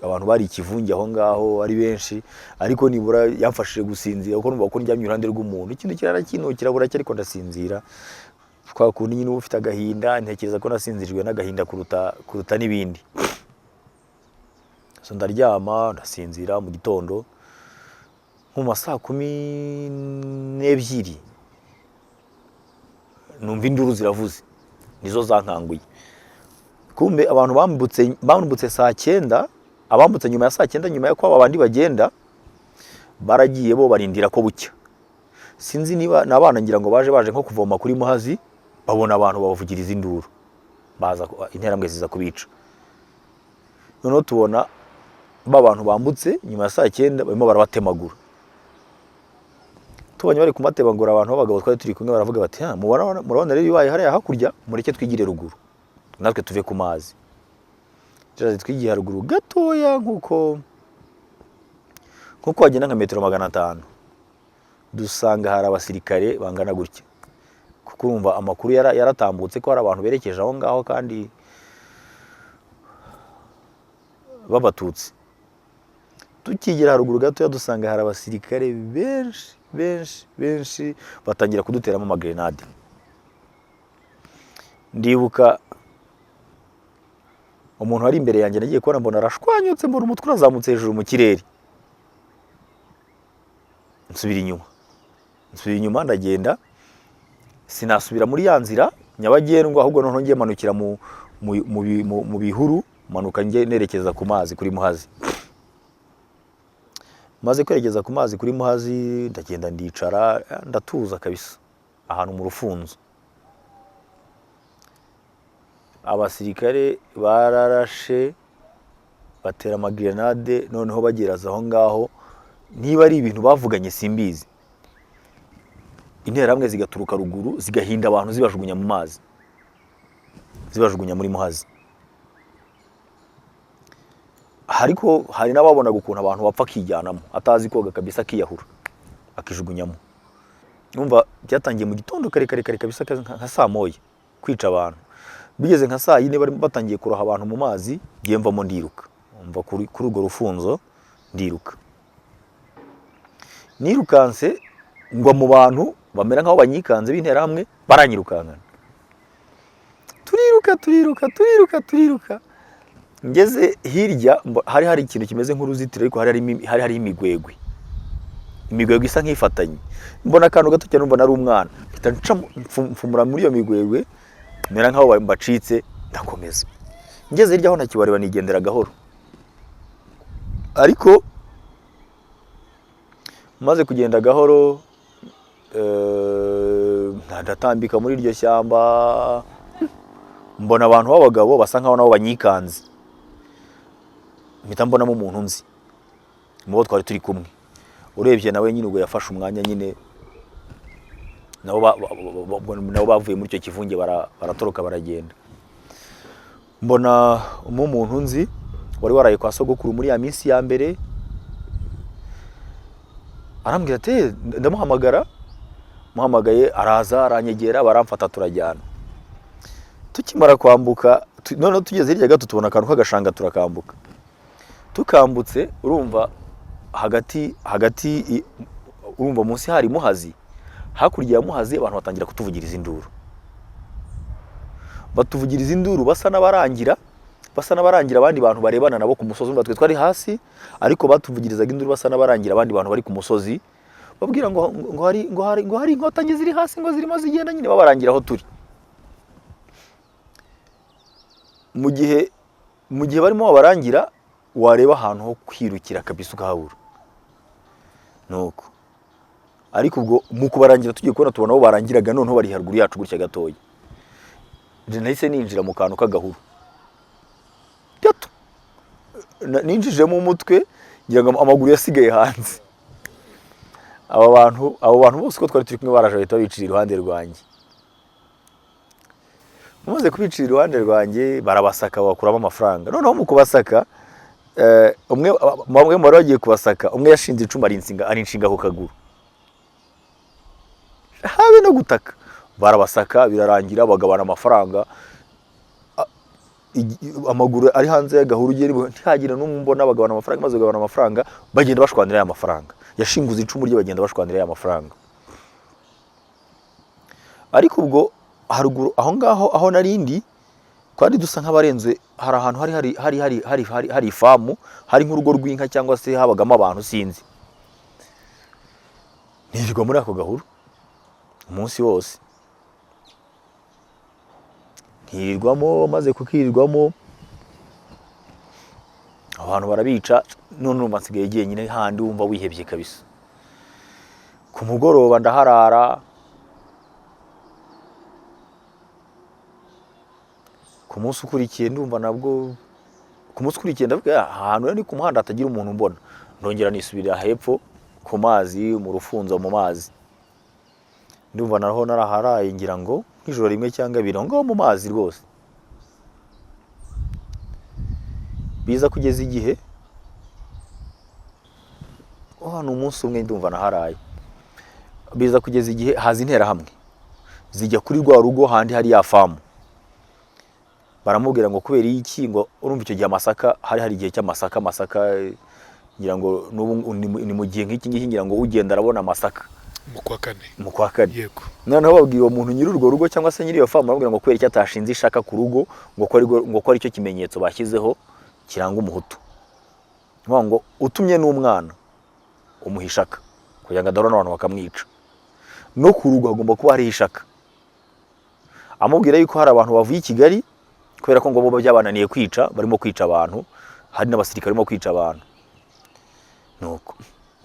abantu bari ikivunge aho ngaho ari benshi, ariko nibura yamfashije gusinzira, kuko numva ko ndyamye iruhande rw'umuntu, ikintu kirara kinukira buracya, ariko ndasinzira. Kwa kundi nyine uba ufite agahinda, ntekereza ko nasinzirijwe n'agahinda kuruta n'ibindi. So ndaryama ndasinzira. Mu gitondo nko mu ma saa kumi n'ebyiri numva induru ziravuze, nizo zankanguye. Kumbe abantu bambutse saa cyenda, abambutse nyuma ya saa cyenda, nyuma y'uko aba bandi bagenda, baragiye bo barindira ko bucya. Sinzi niba ni abana, ngira ngo baje nko kuvoma kuri Muhazi, babona abantu babavugiriza induru, baza interahamwe ziza kubica. Noneho tubona ba bantu bambutse nyuma ya saa cyenda barimo barabatemagura. Tubonye bari kumatemagura, abantu b'abagabo twari turi kumwe baravuga bati: "Ha, murabona rero ibibaye hariya hakurya, mureke twigire ruguru natwe tuve ku mazi." Turaza twigiye haruguru gatoya, nkuko wagenda nka metero 500, dusanga hari abasirikare bangana gutya, kuko urumva amakuru yaratambutse ko hari abantu berekeje aho ngaho kandi b'Abatutsi. Tukigera haruguru gatoya dusanga hari abasirikare benshi benshi benshi, batangira kuduteramo amagrenade. Ndibuka umuntu wari imbere yanjye, nagiye kubona mbona arashwanyutse, mbona umutwe urazamutse hejuru mu kirere. Nsubira inyuma, nsubira inyuma, ndagenda, sinasubira muri ya nzira nyabagendwa, ahubwo noneho ngiye manukira mu bihuru, manuka njye nerekeza ku mazi kuri Muhazi. Maze kwerekeza ku mazi kuri Muhazi, ndagenda ndicara, ndatuza kabisa ahantu mu rufunzo. Abasirikare bararashe, batera amagrenade, noneho bageraza aho ngaho, niba ari ibintu bavuganye simbizi, interahamwe zigaturuka ruguru zigahinda abantu, zibajugunya mu mazi, zibajugunya muri Muhazi. Ariko hari n'ababonaga ukuntu abantu bapfa akijyanamo, atazi koga kabisa, akiyahura akijugunyamo. Numva byatangiye mu gitondo kare kare kare kabisa, nka saa moya kwica abantu, bigeze nka saa yine bari batangiye kuroha abantu mu mazi. Ngiye mvamo ndiruka, mva kuri urwo rufunzo ndiruka, nirukanse. Ngwa mu bantu bamera nk'aho banyikanze b'interahamwe, baranyirukankana, turiruka, turiruka, turiruka, turiruka. Ngeze hirya hari ikintu kimeze nk'uruzitiro, ariko hari imigwegwe, imigwegwe isa nk'ifatanye. Mbona akantu gato cyane, mbona ari umwana, mpita mfumura muri iyo migwegwe, mera nk'aho mbacitse, ndakomeza. Ngeze hirya aho ntakibareba, nigendera gahoro. Ariko maze kugenda gahoro, ndatambika muri iryo shyamba, mbona abantu b'abagabo basa nkaho nabo banyikanze. Mpita mbonamo umuntu nzi mu bo twari turi kumwe. Urebye nawe nyine ubwo yafashe umwanya nyine, nabo nabo bavuye muri icyo kivunge, baratoroka, baragenda. Mbona umuntu nzi wari waraye kwa sogokuru muri ya minsi ya mbere, arambwira ati: "Eh," ndamuhamagara, muhamagaye araza, aranyegera, baramfata, turajyana. Tukimara kwambuka, noneho tugeze hirya gato tubona akantu k'agashanga, turakambuka. Tukambutse, urumva hagati hagati urumva munsi hari Muhazi, hakurya ya Muhazi, abantu batangira kutuvugiriza induru. Batuvugiriza induru basa n'abarangira abandi bantu barebana nabo ku musozi. Urumva twe twari hasi, ariko batuvugirizaga induru basa n'abarangira abandi bantu bari ku musozi, babwira ngo hari inkotanyi ziri hasi, ngo zirimo zigenda nyine, babarangira aho turi. Mu gihe barimo babarangira, wareba ahantu ho kwirukira kabisa ukahabura. Nuko ariko ubwo mu kubarangira, tugiye kubona tubona abo barangiraga noneho bari haruguru yacu gutya gatoya. Njye nahise ninjira mu kantu k'agahuru gato. Ninjijemo umutwe, ngira ngo amaguru yasigaye hanze. Abo bantu bose uko twari turi kumwe baraje, bahita babicira iruhande rwanjye. Bamaze kubicira iruhande rwanjye, barabasaka, bakuramo amafaranga. Noneho mu kubasaka, umwe, bamwe mu bari bagiye kubasaka, umwe yashinze icumu, arinshinga ku kaguru. Habe no gutaka, barabasaka birarangira, bagabana amafaranga. Amaguru ari hanze y'agahuru, ugiye ntihagira n'umwe mbona. Bagabana amafaranga, maze bagabana amafaranga, bagenda bashwanira ya mafaranga. Yashinguze icumu rye, bagenda bashwanira ya mafaranga. Ariko ubwo haruguru aho ngaho aho narindi, twari dusa nk'abarenze. Hari ahantu hari ifamu, hari nk'urugo rw'inka cyangwa se habagamo abantu, sinzi. Nirirwa muri ako gahuru umunsi wose, nkirirwamo. Maze kukirirwamo, abantu barabica, none urumva nsigaye jyenyine handi, wumva wihebye kabisa. Ku mugoroba ndaharara, ku munsi ukurikiye ndumva nabwo, ku munsi ukurikiye ndavuga: "Ah, ahantu rero ni ku muhanda hatagira umuntu umbona." Ndongera nisubirira hepfo ku mazi, mu rufunzo mu mazi. Ndumva naho naraharaye ngira ngo nk'ijoro rimwe cyangwa abiri aho ngaho mu mazi rwose. Biza kugeza igihe, oh, ni umunsi umwe ndumva naharaye. Biza kugeza igihe haza interahamwe, zijya kuri rwa rugo handi hari ya famu, baramubwira ngo kubera iki? Ngo urumva icyo gihe amasaka, hari igihe cy'amasaka, amasaka ngira ngo n'ubu ni mu gihe nk'iki ngiki, ngira ngo ugenda arabona amasaka. Mu kwa kane. Mu kwa kane. Yego. Noneho babwira uwo muntu nyiri urwo rugo cyangwa se nyiri iyo famu, baramubwira ngo kubera icyo atashinze ishaka ku rugo, ngo ko ari cyo kimenyetso bashyizeho kiranga umuhutu. Ni ukuvuga ngo utumye n'umwana umuha ishaka kugira ngo adahura n'abantu bakamwica. No ku rugo hagomba kuba hariho ishaka. Amubwira yuko hari abantu bavuye i Kigali, kubera ko ngo bo byabananiye kwica, barimo kwica abantu, hari n'abasirikare barimo kwica abantu. Nuko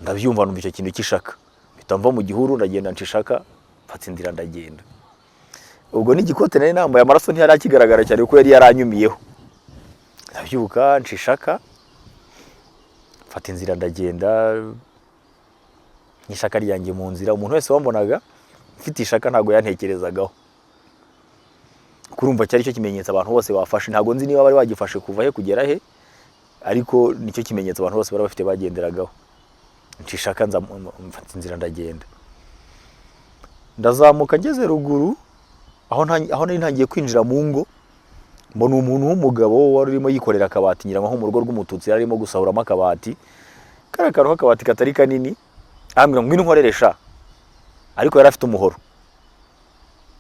ndabyumva, numva icyo kintu cy'ishaka, mpita mva mu gihuru, ndagenda nca ishaka, mfata inzira ndagenda. Ubwo n'igikote nari nambaye amaraso ntiyari akigaragara cyane kuko yari yaranyumiyeho. Ndabyuka, nca ishaka, mfata inzira ndagenda n'ishaka ryanjye mu nzira. Umuntu wese wambonaga mfite ishaka ntabwo yantekerezagaho, kurumva cyari cyo kimenyetso abantu bose bafashe. Ntabwo nzi niba bari bagifashe kuva he kugera he, ariko nicyo kimenyetso abantu bose bari bafite bagenderagaho. Nca ishaka, nza mfata inzira ndagenda, ndazamuka, ngeze ruguru aho nari ntangiye kwinjira mu ngo, mbona umuntu w'umugabo wari urimo yikorera akabati, ngira ngo nko mu rugo rw'umututsi yari arimo gusahuramo akabati, kariya kantu k'akabati katari kanini. Arambwira ngo ngwino unkorere sha. Ariko yari afite umuhoro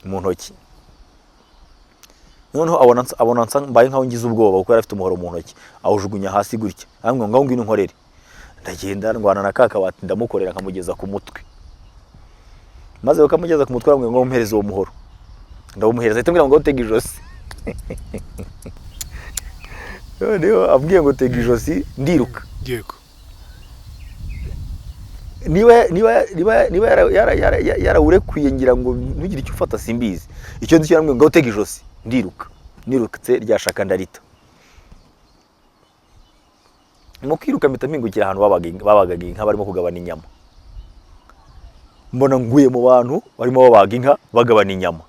mu ntoki. Noneho abona nsa mbaye nkaho ngize ubwoba, kuko yari afite umuhoro mu ntoki, awujugunya hasi gutya, arambwira ngo ngaho ngwino unkorere. Ndagenda ndwana na ka kabati, ndamukorera nkamugeza ku mutwe. Maze bakamugeza ku mutwe, arambwira ngo mpereze uwo muhoro. Ndawumuhereza, ahita ambwira ngo tega ijosi. Noneho ambwiye ngo tega ijosi, ndiruka. Niba yarawurekuye ngira ngo ntugire icyo ufata, simbizi. Icyo nzi cyo, yarambwiye ngo tega ijosi, ndiruka. Nirutse rya shaka ndarita. Mu kwiruka mpita mpingukira ahantu babagaga inka, barimo kugabana inyama. Mbona nguye mu bantu barimo babaga inka, bagabana inyama.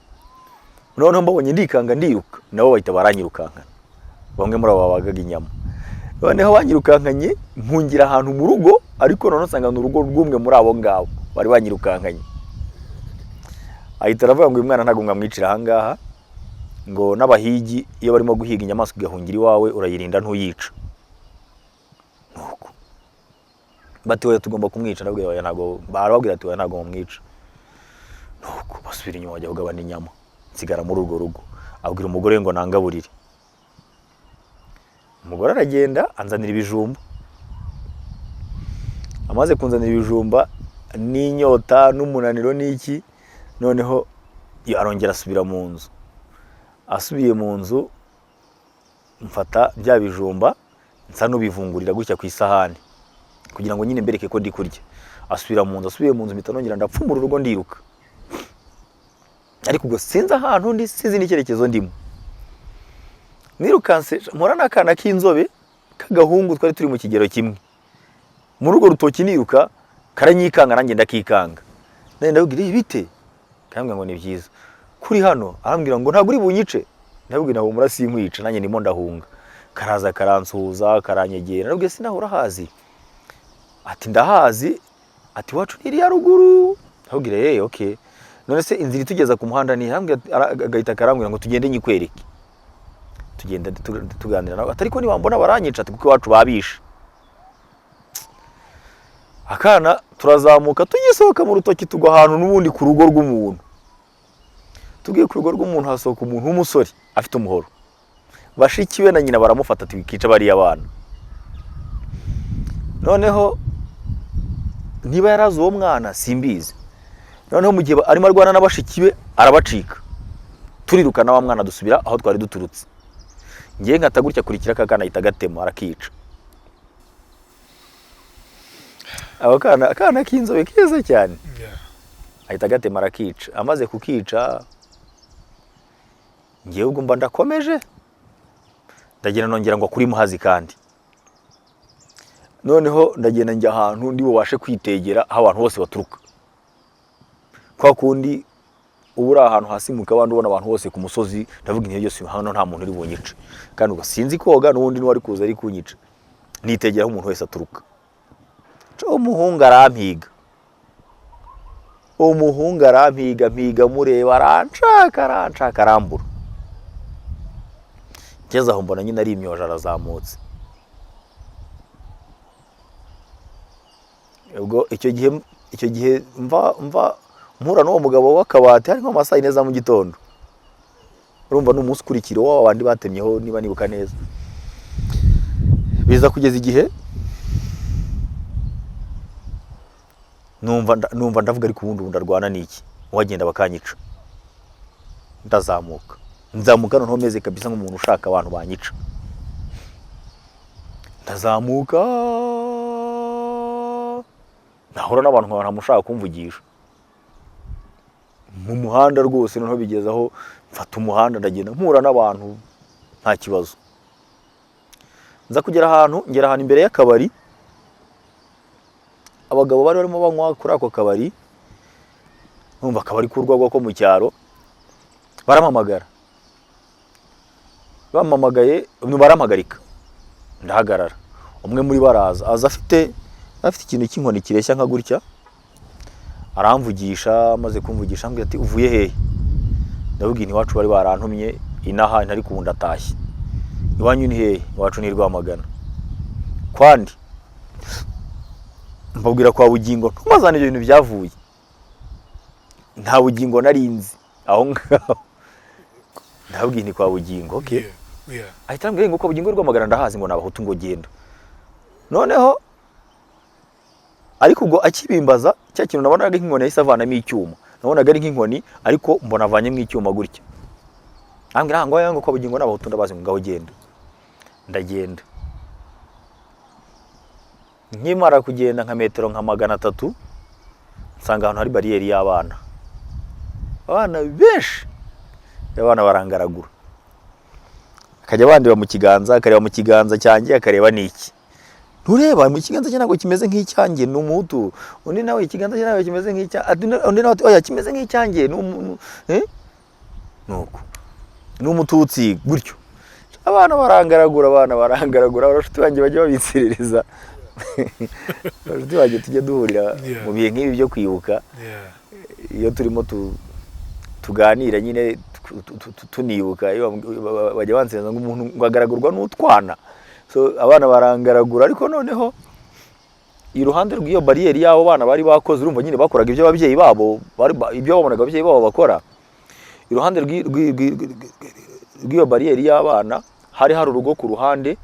Noneho mbabonye ndikanga, ndiruka, nabo bahita baranyirukankana, bamwe muri abo babagaga inyama. Noneho banyirukankanye mpungira ahantu mu rugo, ariko noneho nsanga ni urugo rw'umwe muri abo ngabo bari banyirukankanye. Ahita aravuga ngo uyu mwana ntabwo mwamwicira aha ngaha, ngo n'abahigi iyo barimo guhiga inyamaswa igahungira iwawe, urayirinda, ntuyica. Nuko bati oya, tugomba kumwica. Ndabwira oya, ntabwo. Barababwira ati oya, ntabwo mumwica. Nuko basubira inyuma bajya kugabana inyama, nsigara muri urwo rugo. Abwira umugore we ngo nangaburire. Umugore aragenda anzanira ibijumba. Amaze kunzanira ibijumba, n'inyota n'umunaniro n'iki, noneho arongera asubira mu nzu. Asubiye mu nzu, mfata bya bijumba nsa n'ubivungurira gutya ku isahani kugira ngo nyine mbereke ko ndi kurya. Asubira mu nzu. Asubiye mu nzu, mpita nongera ndapfumura urugo, ndiruka. Ariko ubwo sinzi ahantu ndi, sinzi n'icyerekezo ndimo. Nirukanse mpora n'akana k'inzobe k'agahungu twari turi mu kigero kimwe muri urwo rutoki. Niruka karanyikanga, nanjye ndakikanga. Nari ndabwira ibi bite, karambwira ngo ni byiza kuri hano. Arambwira ngo ntabwo uri bunyice. Ndabwira ngo humura, sinkwica, nanjye ndimo ndahunga. Karaza karansuhuza, karanyegera. Ndabwira sinaho urahazi? Ati ndahazi. Ati iwacu ni iriya ruguru. Ndabwira okay, none se inzira itugeza ku muhanda ni? Arambwira, agahita karambwira ngo tugende nyikwereke. Tugenda tuganira nawe. Ati ariko niwambona baranyica, ati kuko iwacu babishe. Akana turazamuka, tugisohoka mu rutoki tugwa ahantu n'ubundi ku rugo rw'umuntu. Tugiye ku rugo rw'umuntu, hasohoka umuntu w'umusore afite umuhoro. Bashiki be na nyina baramufata, ati wikica bariya bana. Noneho niba yarazi uwo mwana simbizi. Noneho mu gihe arimo arwana na bashiki be, arabacika, turirukana wa mwana, dusubira aho twari duturutse. Ngiye nkata gutya, kurikira aka kana, ahita agatema, arakica. Ako kana, akana k'inzobe keza cyane. Ahita agatema, arakica. Amaze kukica, ngewe ubwo mba ndakomeje, ndagenda nongera ngo kuri Muhazi. Kandi noneho ndagenda njya ahantu ndi bubashe kwitegera aho abantu bose baturuka, kwa kundi uba uri ahantu hasi mu kabande, ubona abantu bose ku musozi. Ndavuga intege yose, hano nta muntu uri bunyice, kandi ubwo sinzi koga, n'ubundi n'uwari kuza ari kunyica. Nitegera aho umuntu wese aturuka. Umuhungu arampiga, umuhungu arampiga, mpiga mureba, aranshaka, aranshaka, arambura. Ngeze aho mbona nyine ari imyoje, arazamutse. Ubwo icyo gihe mva mpura n'uwo mugabo w'akabati, hari nko mu ma saa 4 za mu gitondo. Urumva ni umunsi ukurikira wa bandi batemyeho, niba nibuka neza. Biza kugeza igihe numva ndavuga ariko ubundi ubu ndarwana n'iki, uwagenda bakanyica. Ndazamuka, nzamuka noneho meze kabisa nk'umuntu ushaka abantu banyica. Ndazamuka, nahura n'abantu nkabona ntamushaka kumvugisha mu muhanda rwose. Noneho bigeze aho mfata umuhanda, ndagenda mpura n'abantu nta kibazo. Nza kugera ahantu, ngera ahantu imbere y'akabari. Abagabo bari barimo banywa kuri ako kabari, numva akabari k'urwagwa ko mu cyaro, barampamagara. Bampamagaye barampagarika, ndahagarara. Umwe muri bo araza, aza afite ikintu cy'inkoni kireshya nka gutya, aramvugisha. Amaze kumvugisha ambwira ati uvuye hehe? Ndababwira nti iwacu bari barantumye inaha, ariko ubu ndatashye. Iwanyu ni hehe? Iwacu ni Rwamagana. Kwandi? Mbabwira kwa Bugingo. Ntumazane ibyo bintu byavuye. Nta Bugingo narinzi aho ngaho. Ndababwiye nti kwa Bugingo, okay. Ahita ambwira ngo kwa Bugingo Rwamagana ndahazi, ngo ni Abahutu, ngo genda. Noneho ariko ubwo akibimbaza, cya kintu nabonaga nk'inkoni yahise avanamo icyuma. Nabonaga ari nk'inkoni, ariko mbona avanyemo icyuma gutya. Ambwira ngo aya, ngo kwa Bugingo n'Abahutu ndabazi, ngo ngaho genda. Ndagenda. Nkimara kugenda nka metero nka 300, nsanga ahantu hari bariyeri y'abana, abana benshi. Abana barangaragura, akajya bandeba mu kiganza, akareba mu kiganza cyanjye, akareba n'iki. Ntureba mu kiganza cye, ntabwo kimeze nk'icyanjye, ni Umuhutu. Undi nawe ikiganza cye ntabwo kimeze nk'icya, undi nawe ati oya, kimeze nk'icyanjye, ni umuntu, eh? Nuko ni Umututsi gutyo. Abana barangaragura, abana barangaragura. Abashuti banjye bajya babitserereza, abashuti banjye tujya duhurira mu bihe nk'ibi byo kwibuka, iyo turimo tuganira nyine tunibuka, iyo bajya bansereza ngo umuntu ngo agaragurwa n'utwana. So abana barangaragura, ariko noneho iruhande rw'iyo bariyeri y'abo bana bari bakoze, urumva nyine bakoraga ibyo ababyeyi babo ibyo babonaga ababyeyi babo bakora. Iruhande rw'iyo bariyeri y'abana hari urugo ku ruhande,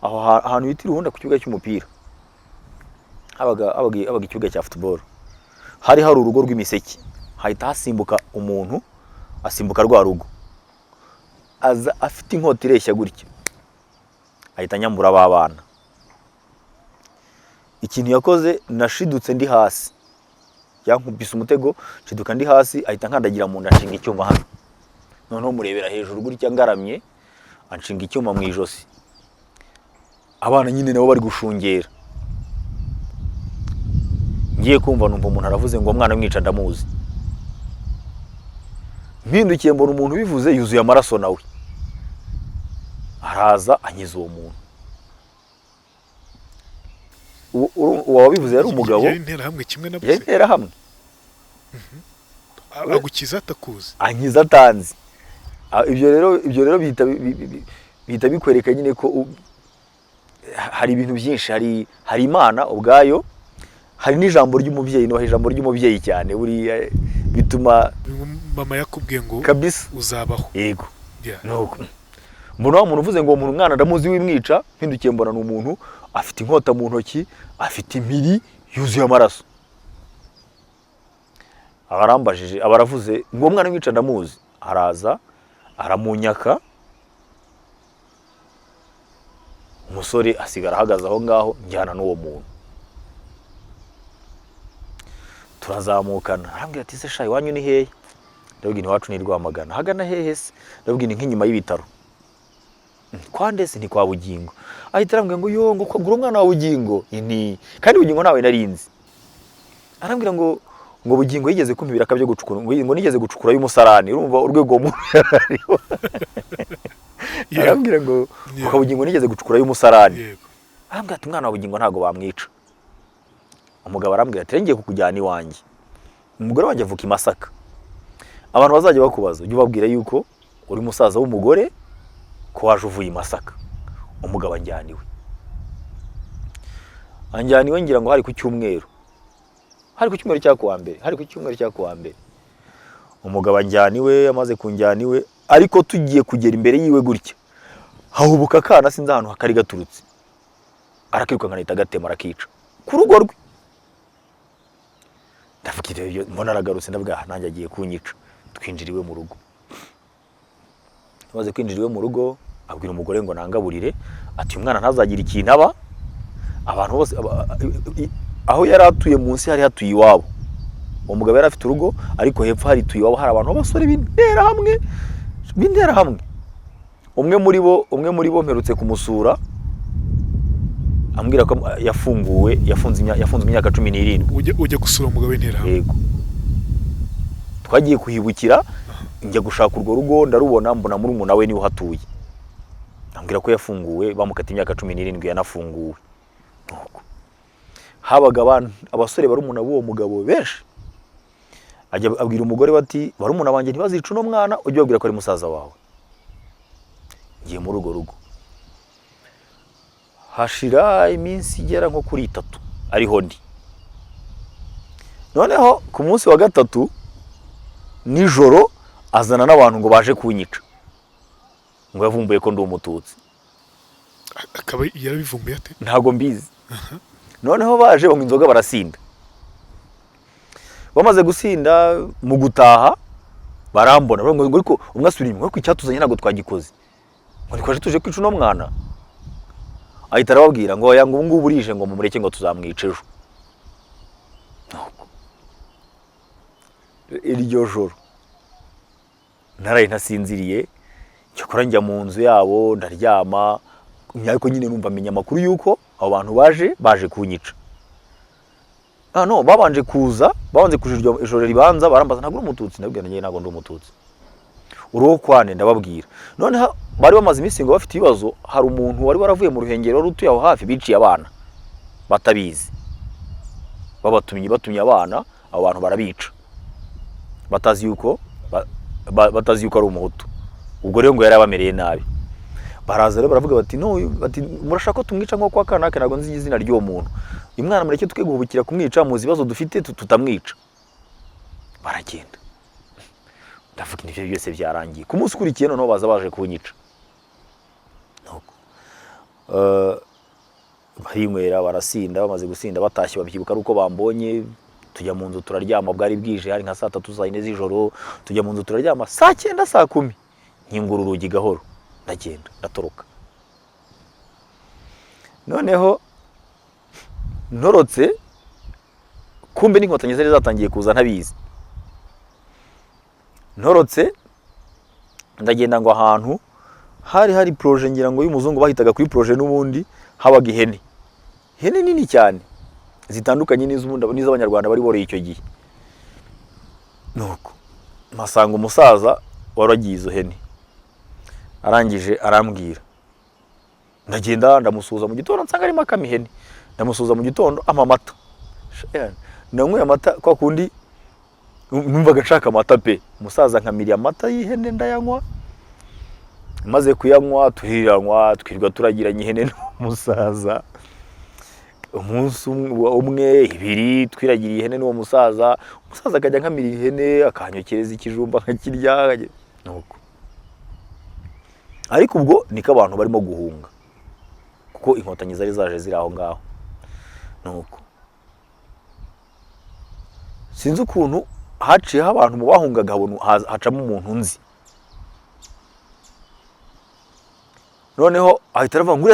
aho ahantu bita iruhunda, ku kibuga cy'umupira, habaga ikibuga cya football. Hari urugo rw'imiseke. Hahita hasimbuka umuntu, asimbuka rwa rugo, aza afite inkota ireshya gutya, ahita anyambura ba bana. Ikintu yakoze, nashidutse ndi hasi, yankubise umutego, nshiduka ndi hasi, ahita nkandagira mu nda, anshinga icyuma hano. Noneho murebera hejuru gutya ngaramye, anshinga icyuma mu ijosi. Abana nyine nabo bari gushungera. Ngiye kumva numva umuntu aravuze ngo mwana mwica ndamuzi. Mpindukiye mbona umuntu ubivuze yuzuye amaraso, nawe araza ankiza uwo muntu. Uwo wabivuze yari umugabo. Yari Interahamwe kimwe na Yari bose? Interahamwe. Agukiza atakuzi? Ankiza atanzi. Ibyo rero bihita bikwereka nyine ko hari ibintu byinshi, hari Imana ubwayo, hari n'ijambo ry'umubyeyi. Nubaha ijambo ry'umubyeyi cyane, buriya bituma Mama yakubwiye ngo Kabisa. uzabaho. Yego. Nuko mbona wa muntu uvuze ngo uwo muntu umwana ndamuzi wimwica, mpindukiye mbona ni umuntu afite inkota mu ntoki, afite impiri, yuzuye amaraso. Abarambajije, abaravuze ngo uwo mwana mwica ndamuzi, araza aramunyaka. Umusore asigara ahagaze aho ngaho. Njyana n'uwo muntu, turazamukana. Arambwira ati: "Se sha, iwanyu ni hehe?" Ndabwira: "Iwacu ni Rwamagana." "Hagana hehe se?" Ndabwira: "Ni nk'inyuma y'ibitaro." "Kwa nde se?" "Ni kwa Bugingo." Ahita arambwira ngo yo, ngo kagura umwana wa Bugingo ni kandi Bugingo ntawe narinzi. Arambwira ngo Bugingo yigeze kumpa ibiraka byo gucukura, ngo nigeze gucukura y'umusarani. Urumva urwego uwo muntu yari ariho. Arambwira ngo kwa Bugingo nigeze gucukura y'umusarani. Arambwira ati umwana wa Bugingo ntabwo bamwica. Umugabo arambwira ati: "Ngiye kukujyana iwanjye, umugore wanjye avuka i Masaka. Abantu bazajya bakubaza ujye ubabwira yuko uri musaza w'umugore, ko waje uvuye i Masaka." Umugabo anjyana iwe, anjyana iwe. Ngira ngo hari ku cyumweru, hari ku cyumweru cya kuwa mbere, hari ku cyumweru cya kuwa mbere. Umugabo anjyana iwe. Amaze kunjyana iwe, ariko tugiye kugera imbere yiwe gutya, hahubuka akana, sinzi ahantu kari gaturutse, arakirukanka, ahita agatema, arakica ku rugo rwe. Ndavuga ibyo, mbona aragarutse, ndavuga: "Ah, nanjye agiye kunyica." Twinjira iwe mu rugo. Tumaze kwinjira iwe mu rugo, abwira umugore ngo nangaburire, ati uyu mwana ntazagira ikintu aba. Abantu bose aho yari atuye munsi hari hatuye iwabo. Uwo mugabo yari afite urugo, ariko hepfo hari tuye iwabo, hari abantu b'abasore b'interahamwe. Umwe muri bo mperutse kumusura, ambwira ko yafunguwe, yafunzwe imyaka 17. Ujya gusura umugabo w'Interahamwe? Yego, twagiye kuhibukira. Njya gushaka urwo rugo, ndarubona, mbona murumuna we niwe uhatuye. Ambwira ko yafunguwe, bamukata imyaka 17, yanafunguwe. Nuko habaga abantu, abasore barumuna b'uwo mugabo benshi. Ajya abwira umugore bati: "Barumuna banjye ntibazica uno mwana, ujye ubabwira ko ari musaza wawe." Ngiye muri urwo rugo, hashira iminsi igera nko kuri 3 ariho ndi. Noneho ku munsi wa gatatu Nijoro azana n'abantu ngo baje kunyica, ngo yavumbuye ko ndi Umututsi. Akaba yarabivumbuye ate? Ntabwo mbizi. Noneho baje banywa inzoga, barasinda. Bamaze gusinda, mu gutaha barambona, baravuga ngo ariko umwe asubira inyuma, ariko icyatuzanye ntabwo twagikoze, ngo ntitwaje tuje kwica uno mwana. Ahita arababwira ngo oya, ngo ubu ngubu burije, ngo mumureke, ngo tuzamwica ejo. Nuko iryo joro naraye ntasinziriye. Cyakora njya mu nzu yabo ndaryama, ariko nyine numva menya amakuru y'uko abo bantu baje kunyica. Ah no, babanje kuza, babanje kuja iryo ijoro ribanza, barambaza: "Ntabwo uri Umututsi?" Ndabwira: "Njye ntabwo ndi Umututsi." "Uri kwane?" Ndababwira. Noneho bari bamaze iminsi ngo bafite ibibazo. Hari umuntu wari waravuye mu Ruhengeri wari utuye aho hafi, biciye abana batabizi, babatumye, batumye abana, abo bantu barabica batazi yuko ari Umuhutu. Ubwo rero ngo yari abamereye nabi. Baraza rero baravuga bati: "No," bati, "murashaka ko tumwica nko kwa kanaka?" Ntabwo nzi izina ry'uwo muntu. "Uyu mwana mureke twe guhubukira kumwica, muzi ibibazo dufite, tutamwica." Baragenda. Ndavuga ibyo byose byarangiye. Ku munsi ukurikiye noneho baza baje kunyica. Nuko barinywera, barasinda. Bamaze gusinda batashye, babyibuka ari uko bambonye. Tujya mu nzu turaryama. Bwari bwije, hari nka saa 3, saa 4 z'ijoro. Tujya mu nzu turaryama. Saa 9, saa 10, nkingura urugi gahoro, ndagenda, ndatoroka. Noneho ntorotse, kumbe n'Inkotanyi zari zatangiye kuza ntabizi. Ntorotse ndagenda, ngo ahantu hari projet, ngira ngo y'umuzungu, bahitaga kuri projet n'ubundi, habaga ihene, ihene nini cyane zitandukanye n'iz'ubundi n'iz'Abanyarwanda bari boroye icyo gihe. Nuko mpasanga umusaza waragiye izo hene. Arangije arambwira, ndagenda ndamusuhuza mu gitondo, nsanga arimo akama ihene. Ndamusuhuza mu gitondo, ampa amata. Nanyweye amata kwa kundi numvaga nshaka amata pe. Umusaza nkamiriye amata y'ihene, ndayanywa. Maze kuyanywa turiranywa, twirirwa turagiranye ihene n'umusaza. Umunsi umwe, ibiri, twiragiriye ihene n'uwo musaza. Umusaza akajya nkamira ihene, akanyokereza ikijumba nkakirya, nuko. Ariko ubwo niko abantu barimo guhunga, kuko Inkotanyi zari zaje ziri aho ngaho. Nuko sinzi ukuntu haciyeho abantu mu bahungaga, hacamo umuntu nzi. Noneho ahita aravuga ngo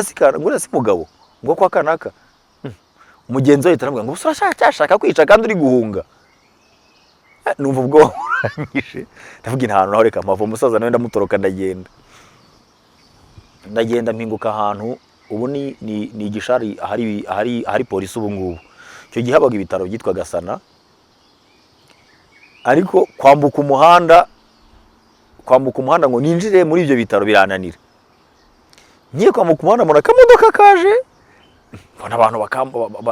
uriya si Mugabo, ngo kwa kanaka. Mugenzi we ahita aramubwira ngo: "Ubuse uracyashaka kwica kandi uri guhunga?" Numva ubwoba buranyishe, ndavuga ahantu naho reka mpava. Umusaza nawe ndamutoroka, ndagenda. Ndagenda mpinguka ahantu ubu ni igishari, ahari polisi ubu ngubu. Icyo gihe habaga ibitaro byitwaga Sana. Ariko kwambuka umuhanda ngo ninjire muri ibyo bitaro birananira. Ngiye kwambuka umuhanda, mbona akamodoka kaje, mbona abantu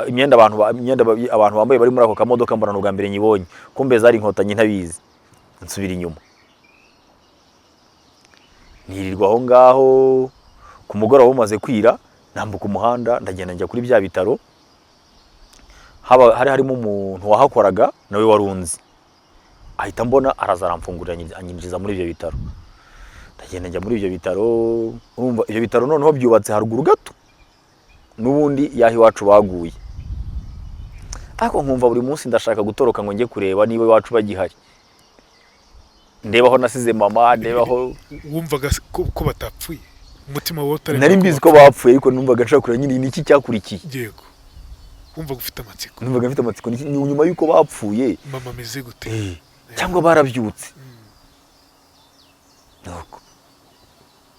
imyenda abantu bambaye bari muri ako kamodoka, mbona ni ubwa mbere nyibonye. Kumbe zari Inkotanyi ntabizi. Nsubira inyuma, nirirwa aho ngaho. Ku mugoroba bumaze kwira, nambuka umuhanda, ndagenda njya kuri bya bitaro. Haba hari harimo umuntu wahakoraga nawe wari unzi. Ahita mbona, araza aramfungurira, anyinjiza muri ibyo bitaro. Ndagenda njya muri ibyo bitaro. Urumva ibyo bitaro noneho byubatse haruguru gato n'ubundi y'aho iwacu baguye. Ariko nkumva buri munsi ndashaka gutoroka ngo njye kureba niba iwacu bagihari, ndeba aho nasize mama, ndeba aho Wumvaga ko batapfuye, umutima wawe utaremera? Nari mbizi ko bapfuye, ariko numvaga nshaka kureba nyine ni iki cyakurikiye. Yego, wumvaga ufite amatsiko. Numvaga mfite amatsiko, nyuma y'uko bapfuye, Mama ameze gute? Cyangwa barabyutse? Nuko.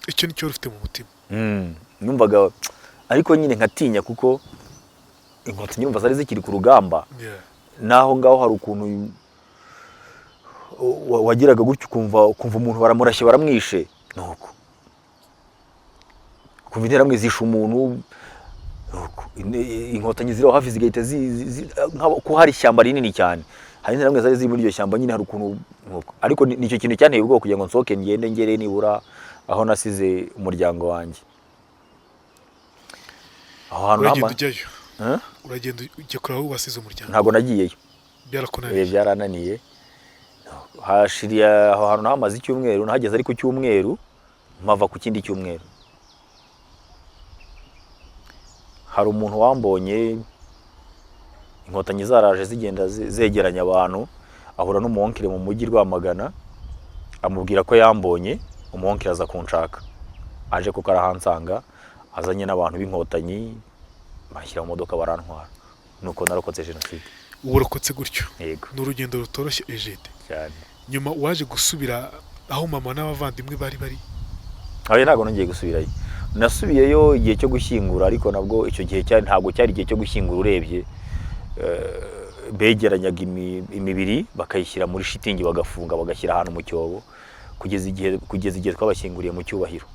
Icyo nicyo wari ufite mu mutima? Numvaga, ariko nyine nkatinya, kuko Inkotanyi numva zari zikiri ku rugamba. Naho ngaho hari ukuntu wagiraga gutyo ukumva umuntu baramurashye, baramwishe. Nuko ukumva Interahamwe zishe umuntu. Nuko Inkotanyi ziri aho hafi zigahita ko hari ishyamba rinini cyane, hari Interahamwe zari ziri muri iryo shyamba nyine. Hari ukuntu nuko, ariko nicyo kintu cyanteye ubwoba kugira ngo nsohoke ngende ngere nibura aho nasize umuryango wanjye, aho hantu Uragenda, ujyayo? Huh? Uragenda ujya kure aho wasize umuryango? Ntabwo nagiyeyo. Byarakunaniye? Byarananiye. Hashiriye aho hantu nahamaze icyumweru, nahageze ari ku cyumweru, mpava ku kindi cyumweru. Hari umuntu wambonye inkotanyi zaraje zigenda zegeranya abantu, ahura n'umuwonkere mu mujyi Rwamagana, amubwira ko yambonye, umuwonkere aza kunshaka, aje kuko arahansanga, azanye n'abantu b'inkotanyi, bashyira mu modoka barantwara. Nuko narokotse jenoside. Uburokotse gutyo? Yego. Ni urugendo rutoroshye, Egide. Cyane. Nyuma waje gusubira aho mama n'abavandimwe bari bari? Aho ntabwo nongeye gusubirayo. Nasubiyeyo igihe cyo gushyingura, ariko nabwo icyo gihe cyari ntabwo cyari igihe cyo gushyingura. Urebye begeranyaga imibiri bakayishyira muri shitingi, bagafunga, bagashyira ahantu mu cyobo kugeza igihe twabashyinguriye mu cyubahiro.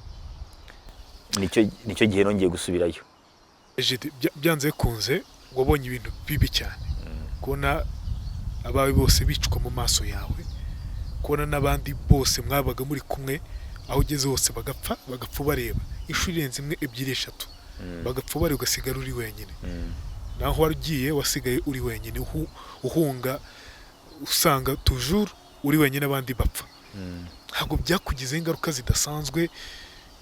Nicyo gihe nongeye gusubirayo. Egide, byanze bikunze wabonye ibintu bibi cyane, kubona abawe bose bicwa mu maso yawe, kubona n'abandi bose mwabaga muri kumwe aho ugeze hose bagapfa, bagapfa ubareba inshuro irenze imwe, ebyiri, eshatu, bagapfa ubareba, ugasigara uri wenyine. Naho wari ugiye wasigaye uri wenyine, uhunga usanga toujours uri wenyine, abandi bapfa. Ntabwo byakugizeho ingaruka zidasanzwe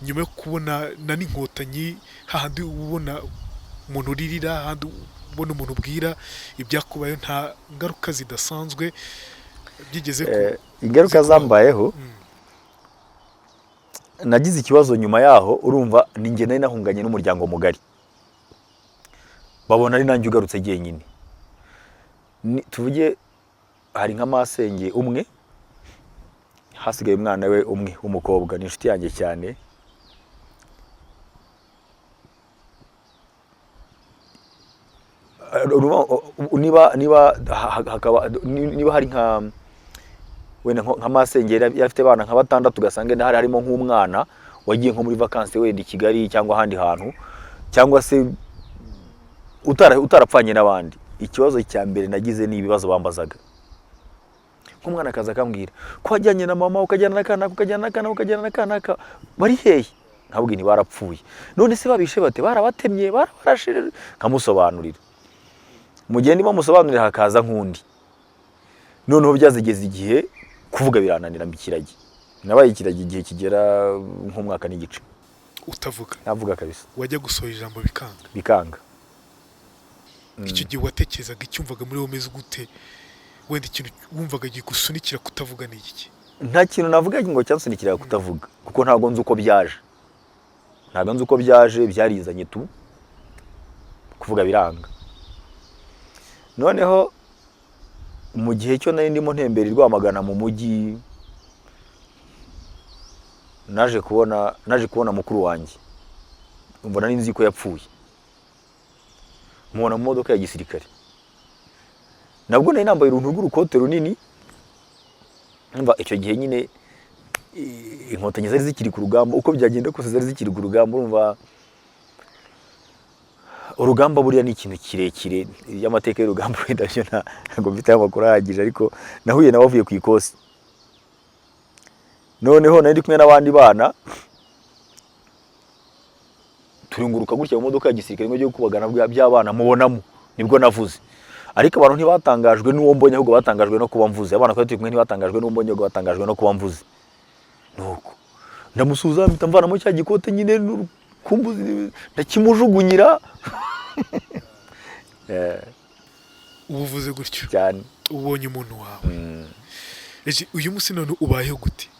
nyuma yo kubona na n'inkotanyi, hahandi ubona umuntu uririra, hahandi ubona umuntu ubwira ibyakubayeho, nta ngaruka zidasanzwe byigeze ku Ingaruka zikubaho? Zambayeho, nagize ikibazo nyuma yaho. Urumva ni njye nari nahunganye n'umuryango mugari, babona ari nanjye ugarutse jyenyine. Tuvuge hari nka masenge umwe, hasigaye umwana we umwe w'umukobwa, ni inshuti yanjye cyane. Urumva, niba hakaba niba hari nka wenda nka masenge yari afite abana nka batandatu, ugasanga wenda hari harimo nk'umwana wagiye nko muri vacances wenda i Kigali cyangwa ahandi hantu, cyangwa se utarapfanye n'abandi. Ikibazo cya mbere nagize ni ibibazo bambazaga. Nk'umwana akaza akambwira ko wajyanye na mama, ukajyana na kanaka, ukajyana na kanaka, ukajyana na kanaka, bari hehe? Nkabwira nti barapfuye. None se babishe bate? Barabatemye, barabarashe? Nkamusobanurira. Mu gihe ndimo musobanurira hakaza nk'undi. Noneho byazigeze igihe kuvuga birananira, mba ikiragi. Nabaye ikiragi igihe kigera nk'umwaka n'igice. Utavuga? Navuga kabisa. Wajya gusohora ijambo bikanga? Bikanga. Icyo gihe watekerezaga, icyumvaga muri wowe umeze gute? Wenda ikintu wumvaga gikusunikira kutavuga ni iki? Nta kintu navuga ngo cyansunikira kutavuga, kuko ntabwo nzi uko byaje, ntabwo nzi uko byaje, byarizanye tu, kuvuga biranga. Noneho mu gihe cyo nari ndimo ntembera i Rwamagana mu mujyi, naje kubona mukuru wanjye. Mbona nari nzi ko yapfuye, mubona mu modoka ya gisirikare. Nabwo nari nambaye uruntu rw'urukote runini. Umva, icyo gihe nyine inkotanyi zari zikiri ku rugamba, uko byagenda kose zari zikiri ku rugamba. Urumva urugamba buriya ni ikintu kirekire, y'amateka y'urugamba wenda byo ntabwo mfiteho amakuru ahagije, ariko nahuye nawe avuye ku ikosi. Noneho nari ndi kumwe n'abandi bana, turunguruka gutya mu modoka ya gisirikare ngo ujye kubagana by'abana, mubonamo. Nibwo navuze, ariko abantu ntibatangajwe n'uwo mbonye, ahubwo batangajwe no kuba mvuze. Abana twari turi kumwe ntibatangajwe n'uwo mbonye, ahubwo batangajwe no kuba mvuze. Nuko ndamusuhuza, mpita mvanamo cya gikote nyine n'urukumbuzi ndakimujugunyira. Ubuvuze gutyo? Cyane. Ubonye umuntu wawe. Uyu munsi none ubayeho gute?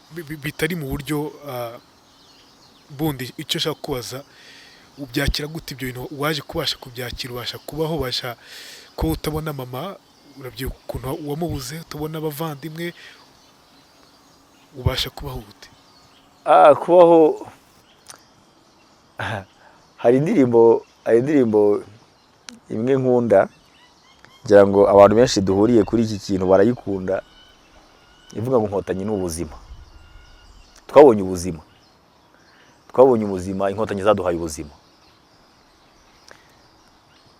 Bitari mu buryo bundi, icyo nshaka kubaza, ubyakira gute ibyo bintu? Waje kubasha kubyakira, ubasha kubaho, ubasha ko utabona mama, urabyibuka ukuntu wamubuze, utabona abavandimwe, ubasha kubaho gute? Kubaho, hari indirimbo imwe nkunda, ngira ngo abantu benshi duhuriye kuri iki kintu barayikunda, ivuga ngo inkotanyi ni ubuzima. Twabonye ubuzima, twabonye ubuzima, inkotanyi zaduhaye ubuzima.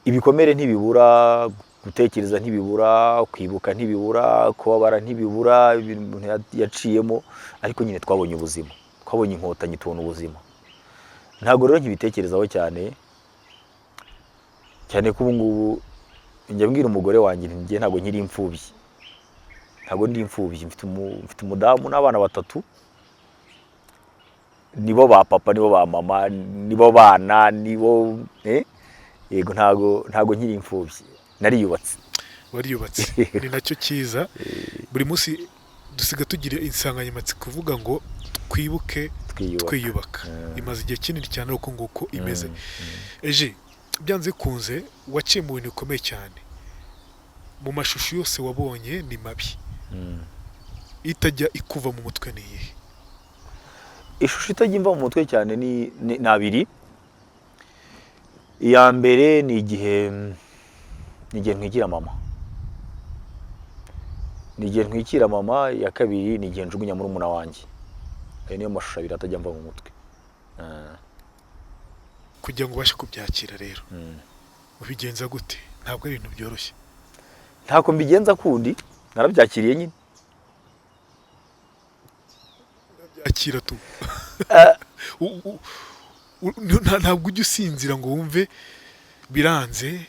Ibikomere ntibibura, gutekereza ntibibura, kwibuka ntibibura, kubabara ntibibura, ibintu umuntu yaciyemo, ariko nyine twabonye ubuzima, twabonye inkotanyi, tubona ubuzima. Ntabwo rero nkibitekerezaho cyane cyane, ko ubu ngubu njya mbwira umugore wanjye nti njye ntabwo nkiri imfubyi. Ntabwo ndi imfubyi, mfite umudamu n'abana 3, nibo ba papa, nibo ba mama, nibo bana, nibo yego, ntago nkiri imfubyi, nariyubatse. Wariyubatse, ni nacyo cyiza. Buri munsi dusiga tugira insanganyamatsiko kuvuga ngo twibuke twiyubaka. Imaze igihe kinini cyane uko nguko imeze. Eje byanze bikunze waciye mu bintu bikomeye cyane, mu mashusho yose wabonye ni mabi, itajya ikuva mu mutwe ni iyihe? Ishusho itajya imva mu mutwe cyane ni abiri. Iya mbere ni igihe ntwikira mama, ni igihe ntwikira mama. Iya kabiri ni igihe njugunya murumuna wanjye. Ayo niyo mashusho abiri atajya mva mu mutwe. Kugira ngo ubashe kubyakira rero ubigenza gute? Ntabwo ari ibintu byoroshye. Ntako mbigenza kundi, narabyakiriye nyine. Akira tu. Ntabwo ujya usinzira ngo wumve biranze.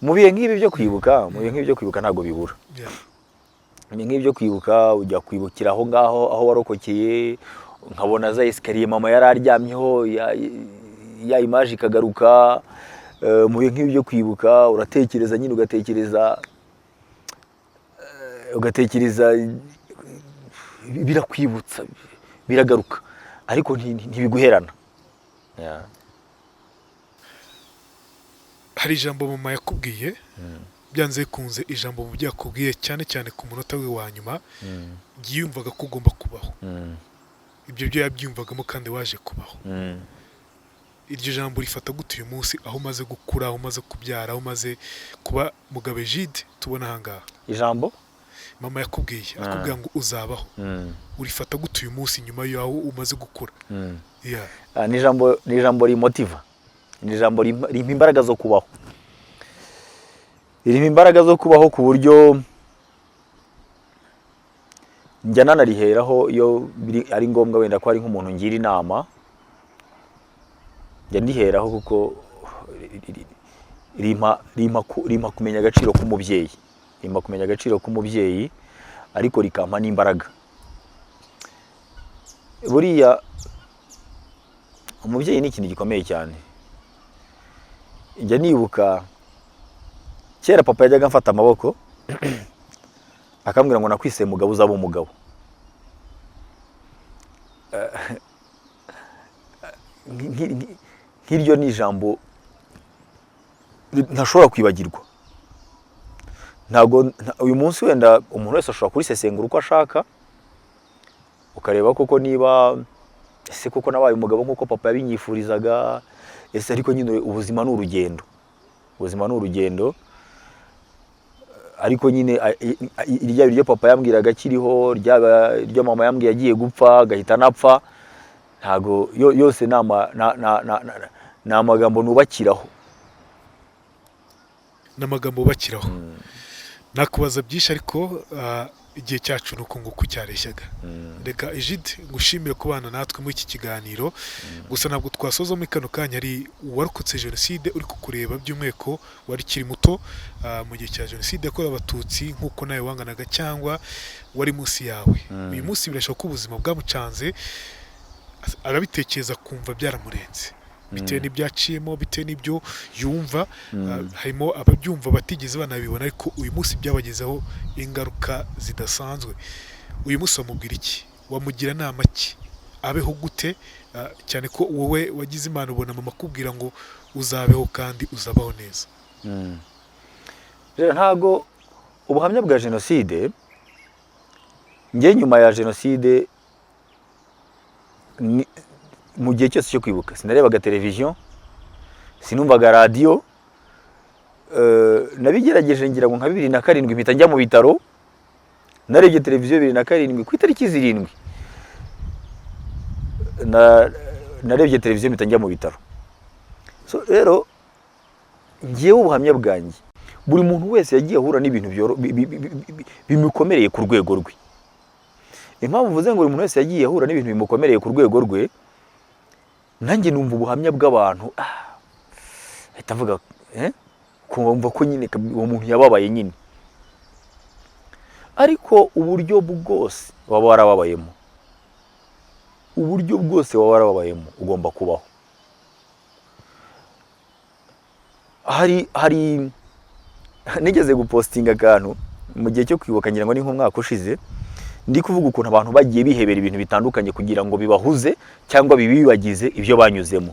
Mu bihe nk'ibi byo kwibuka, mu bihe nk'ibi byo kwibuka ntabwo bibura. Mu bihe nk'ibi byo kwibuka ujya kwibukira aho ngaho aho warokokeye, nkabona za esikariye mama yari aryamyeho, ya imaje ikagaruka. Mu bihe nk'ibi byo kwibuka uratekereza nyine, ugatekereza birakwibutsa, biragaruka, ariko ntibiguherana. Hari ijambo mama yakubwiye, byanze bikunze ijambo mu byo yakubwiye cyane cyane ku munota we wa nyuma, yiyumvaga ko ugomba kubaho. Ibyo byo yabyiyumvagamo kandi waje kubaho. Iryo jambo rifata gute uyu munsi aho umaze gukura, aho umaze kubyara, aho umaze kuba Mugabe Egide tubona aha ngaha? Ijambo mama yakubwiye, akubwira ngo uzabaho, urifata gute uyu munsi nyuma y'aho umaze gukura? Ni ijambo rimotiva, ni ijambo rimpa imbaraga zo kubaho, rimpa imbaraga zo kubaho ku buryo njya nanariheraho iyo ari ngombwa, wenda ko ari nk'umuntu ngira inama, njya ndiheraho kuko rimpa kumenya agaciro k'umubyeyi, rimpa kumenya agaciro k'umubyeyi, ariko rikampa n'imbaraga. Buriya umubyeyi ni ikintu gikomeye cyane. Njya nibuka kera papa yajyaga amfata amaboko akambwira ngo nakwise mugabo uzaba umugabo. Nk'iryo ni ijambo ntashobora kwibagirwa. Ntabwo uyu munsi wenda umuntu wese ashobora kurisesengura uko ashaka, ukareba koko niba ese koko nabaye umugabo nk'uko papa yabinyifurizaga, ese ariko nyine ubuzima ni urugendo, ubuzima ni urugendo. Ariko nyine irya iryo papa yambwiraga akiriho, ryaba iryo mama yambwiye agiye gupfa agahita anapfa, ntago yose ni amagambo nubakiraho. Ni amagambo wubakiraho. Nakubaza byinshi ariko igihe cyacu nuko nguko cyareshyaga. Reka Egide ngushimire kubana natwe muri iki kiganiro. Gusa ntabwo twasoza muri kano kanya ari uwarokotse jenoside uri kukureba, by'umwihariko wari ukiri muto mu gihe cya jenoside yakorewe Abatutsi nk'uko nawe wanganaga cyangwa wari munsi yawe. Uyu munsi birashoboka ko ubuzima bwamucanze, arabitekereza kumva byaramurenze bitewe n'ibyaciyemo, bitewe n'ibyo yumva. Harimo ababyumva batigeze banabibona, ariko uyu munsi byabagezeho ingaruka zidasanzwe. Uyu munsi wamubwira iki? Wamugira inama ki? Abeho gute? Cyane ko wowe wagize Imana ubona mama akubwira ngo uzabeho kandi uzabaho neza. Rero ntago ubuhamya bwa jenoside, njye nyuma ya jenoside mu gihe cyose cyo kwibuka sinarebaga televiziyo, sinumvaga radiyo. Nabigerageje ngira ngo nka 2007 mpita njya mu bitaro. Narebye televiziyo 2007 ku itariki 7, narebye televiziyo mpita njya mu bitaro. So rero ngewe ubuhamya bwanjye, buri muntu wese yagiye ahura n'ibintu bimukomereye ku rwego rwe. Impamvu mvuze ngo buri muntu wese yagiye ahura n'ibintu bimukomereye ku rwego rwe, nanjye numva ubuhamya bw'abantu, ahita avuga, kumva ko nyine uwo muntu yababaye nyine. Ariko uburyo bwose waba warababayemo, uburyo bwose waba warababayemo, ugomba kubaho. Hari nigeze gupostinga akantu mu gihe cyo kwibuka, ngira ngo ni nk'umwaka ushize, ndi kuvuga ukuntu abantu bagiye bihebera ibintu bitandukanye kugira ngo bibahuze cyangwa bibibagize ibyo banyuzemo.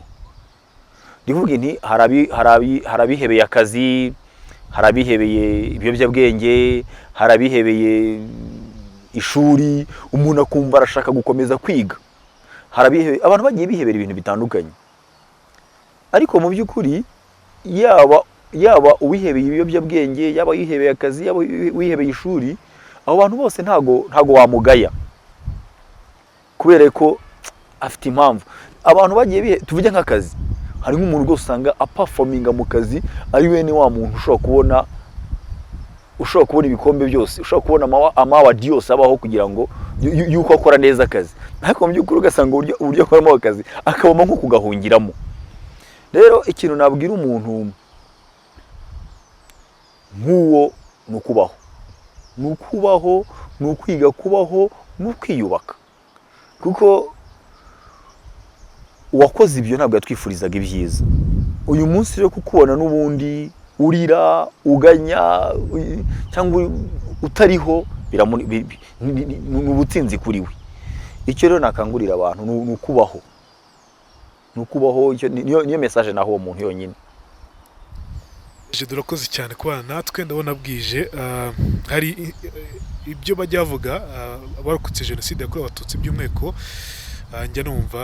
Ndi kuvuga nti hari abihebeye akazi, hari abihebeye ibiyobyabwenge, hari abihebeye ishuri, umuntu akumva arashaka gukomeza kwiga. Abantu bagiye bihebera ibintu bitandukanye, ariko mu by'ukuri yaba uwihebeye ibiyobyabwenge, yaba uwihebeye akazi, yaba uwihebeye ishuri, abo bantu bose ntago wamugaya kubera ko afite impamvu. Abantu bagiye tuvuge nk'akazi, hari nk'umuntu rwose usanga aperforminga mu kazi ari bene wa muntu ushobora kubona ibikombe byose, ushobora kubona ama award yose abaho kugira ngo yuko akora neza akazi, ariko mu by'ukuri ugasanga uburyo akoramo akazi akabamo nko kugahungiramo. Rero ikintu nabwira umuntu nk'uwo ni ukubaho, ni ukubaho, ni ukwiga kubaho, ni ukwiyubaka, kuko uwakoze ibyo ntabwo yatwifurizaga ibyiza. Uyu munsi rero kukubona n'ubundi urira, uganya, cyangwa utariho, ni ubutsinzi kuri we. Icyo rero nakangurira abantu ni ukubaho, ni ukubaho. Niyo message naho uwo muntu yonyine. Jado, urakoze cyane kubana natwe. Ndabona bwije. Hari ibyo bajya bavuga abarokotse Jenoside yakorewe Abatutsi by'umwihariko, njya numva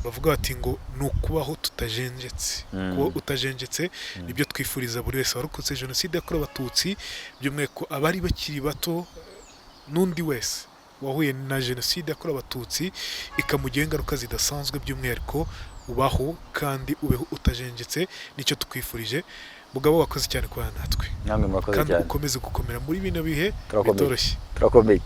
bavuga bati ngo ni ukubaho tutajenjetse. Kuba utajenjetse nibyo twifuriza buri wese warokotse Jenoside yakorewe Abatutsi, by'umwihariko abari bakiri bato n'undi wese wahuye na Jenoside yakorewe Abatutsi ikamugiraho ingaruka zidasanzwe. By'umwihariko ubaho kandi ubeho utajenjetse, nicyo tukwifurije. Mugabo, wakoze cyane kubana natwe. Namwe murakoze Kandi cyane. ukomeze gukomera muri bino bihe Turakomeye. bitoroshye. Turakomeye.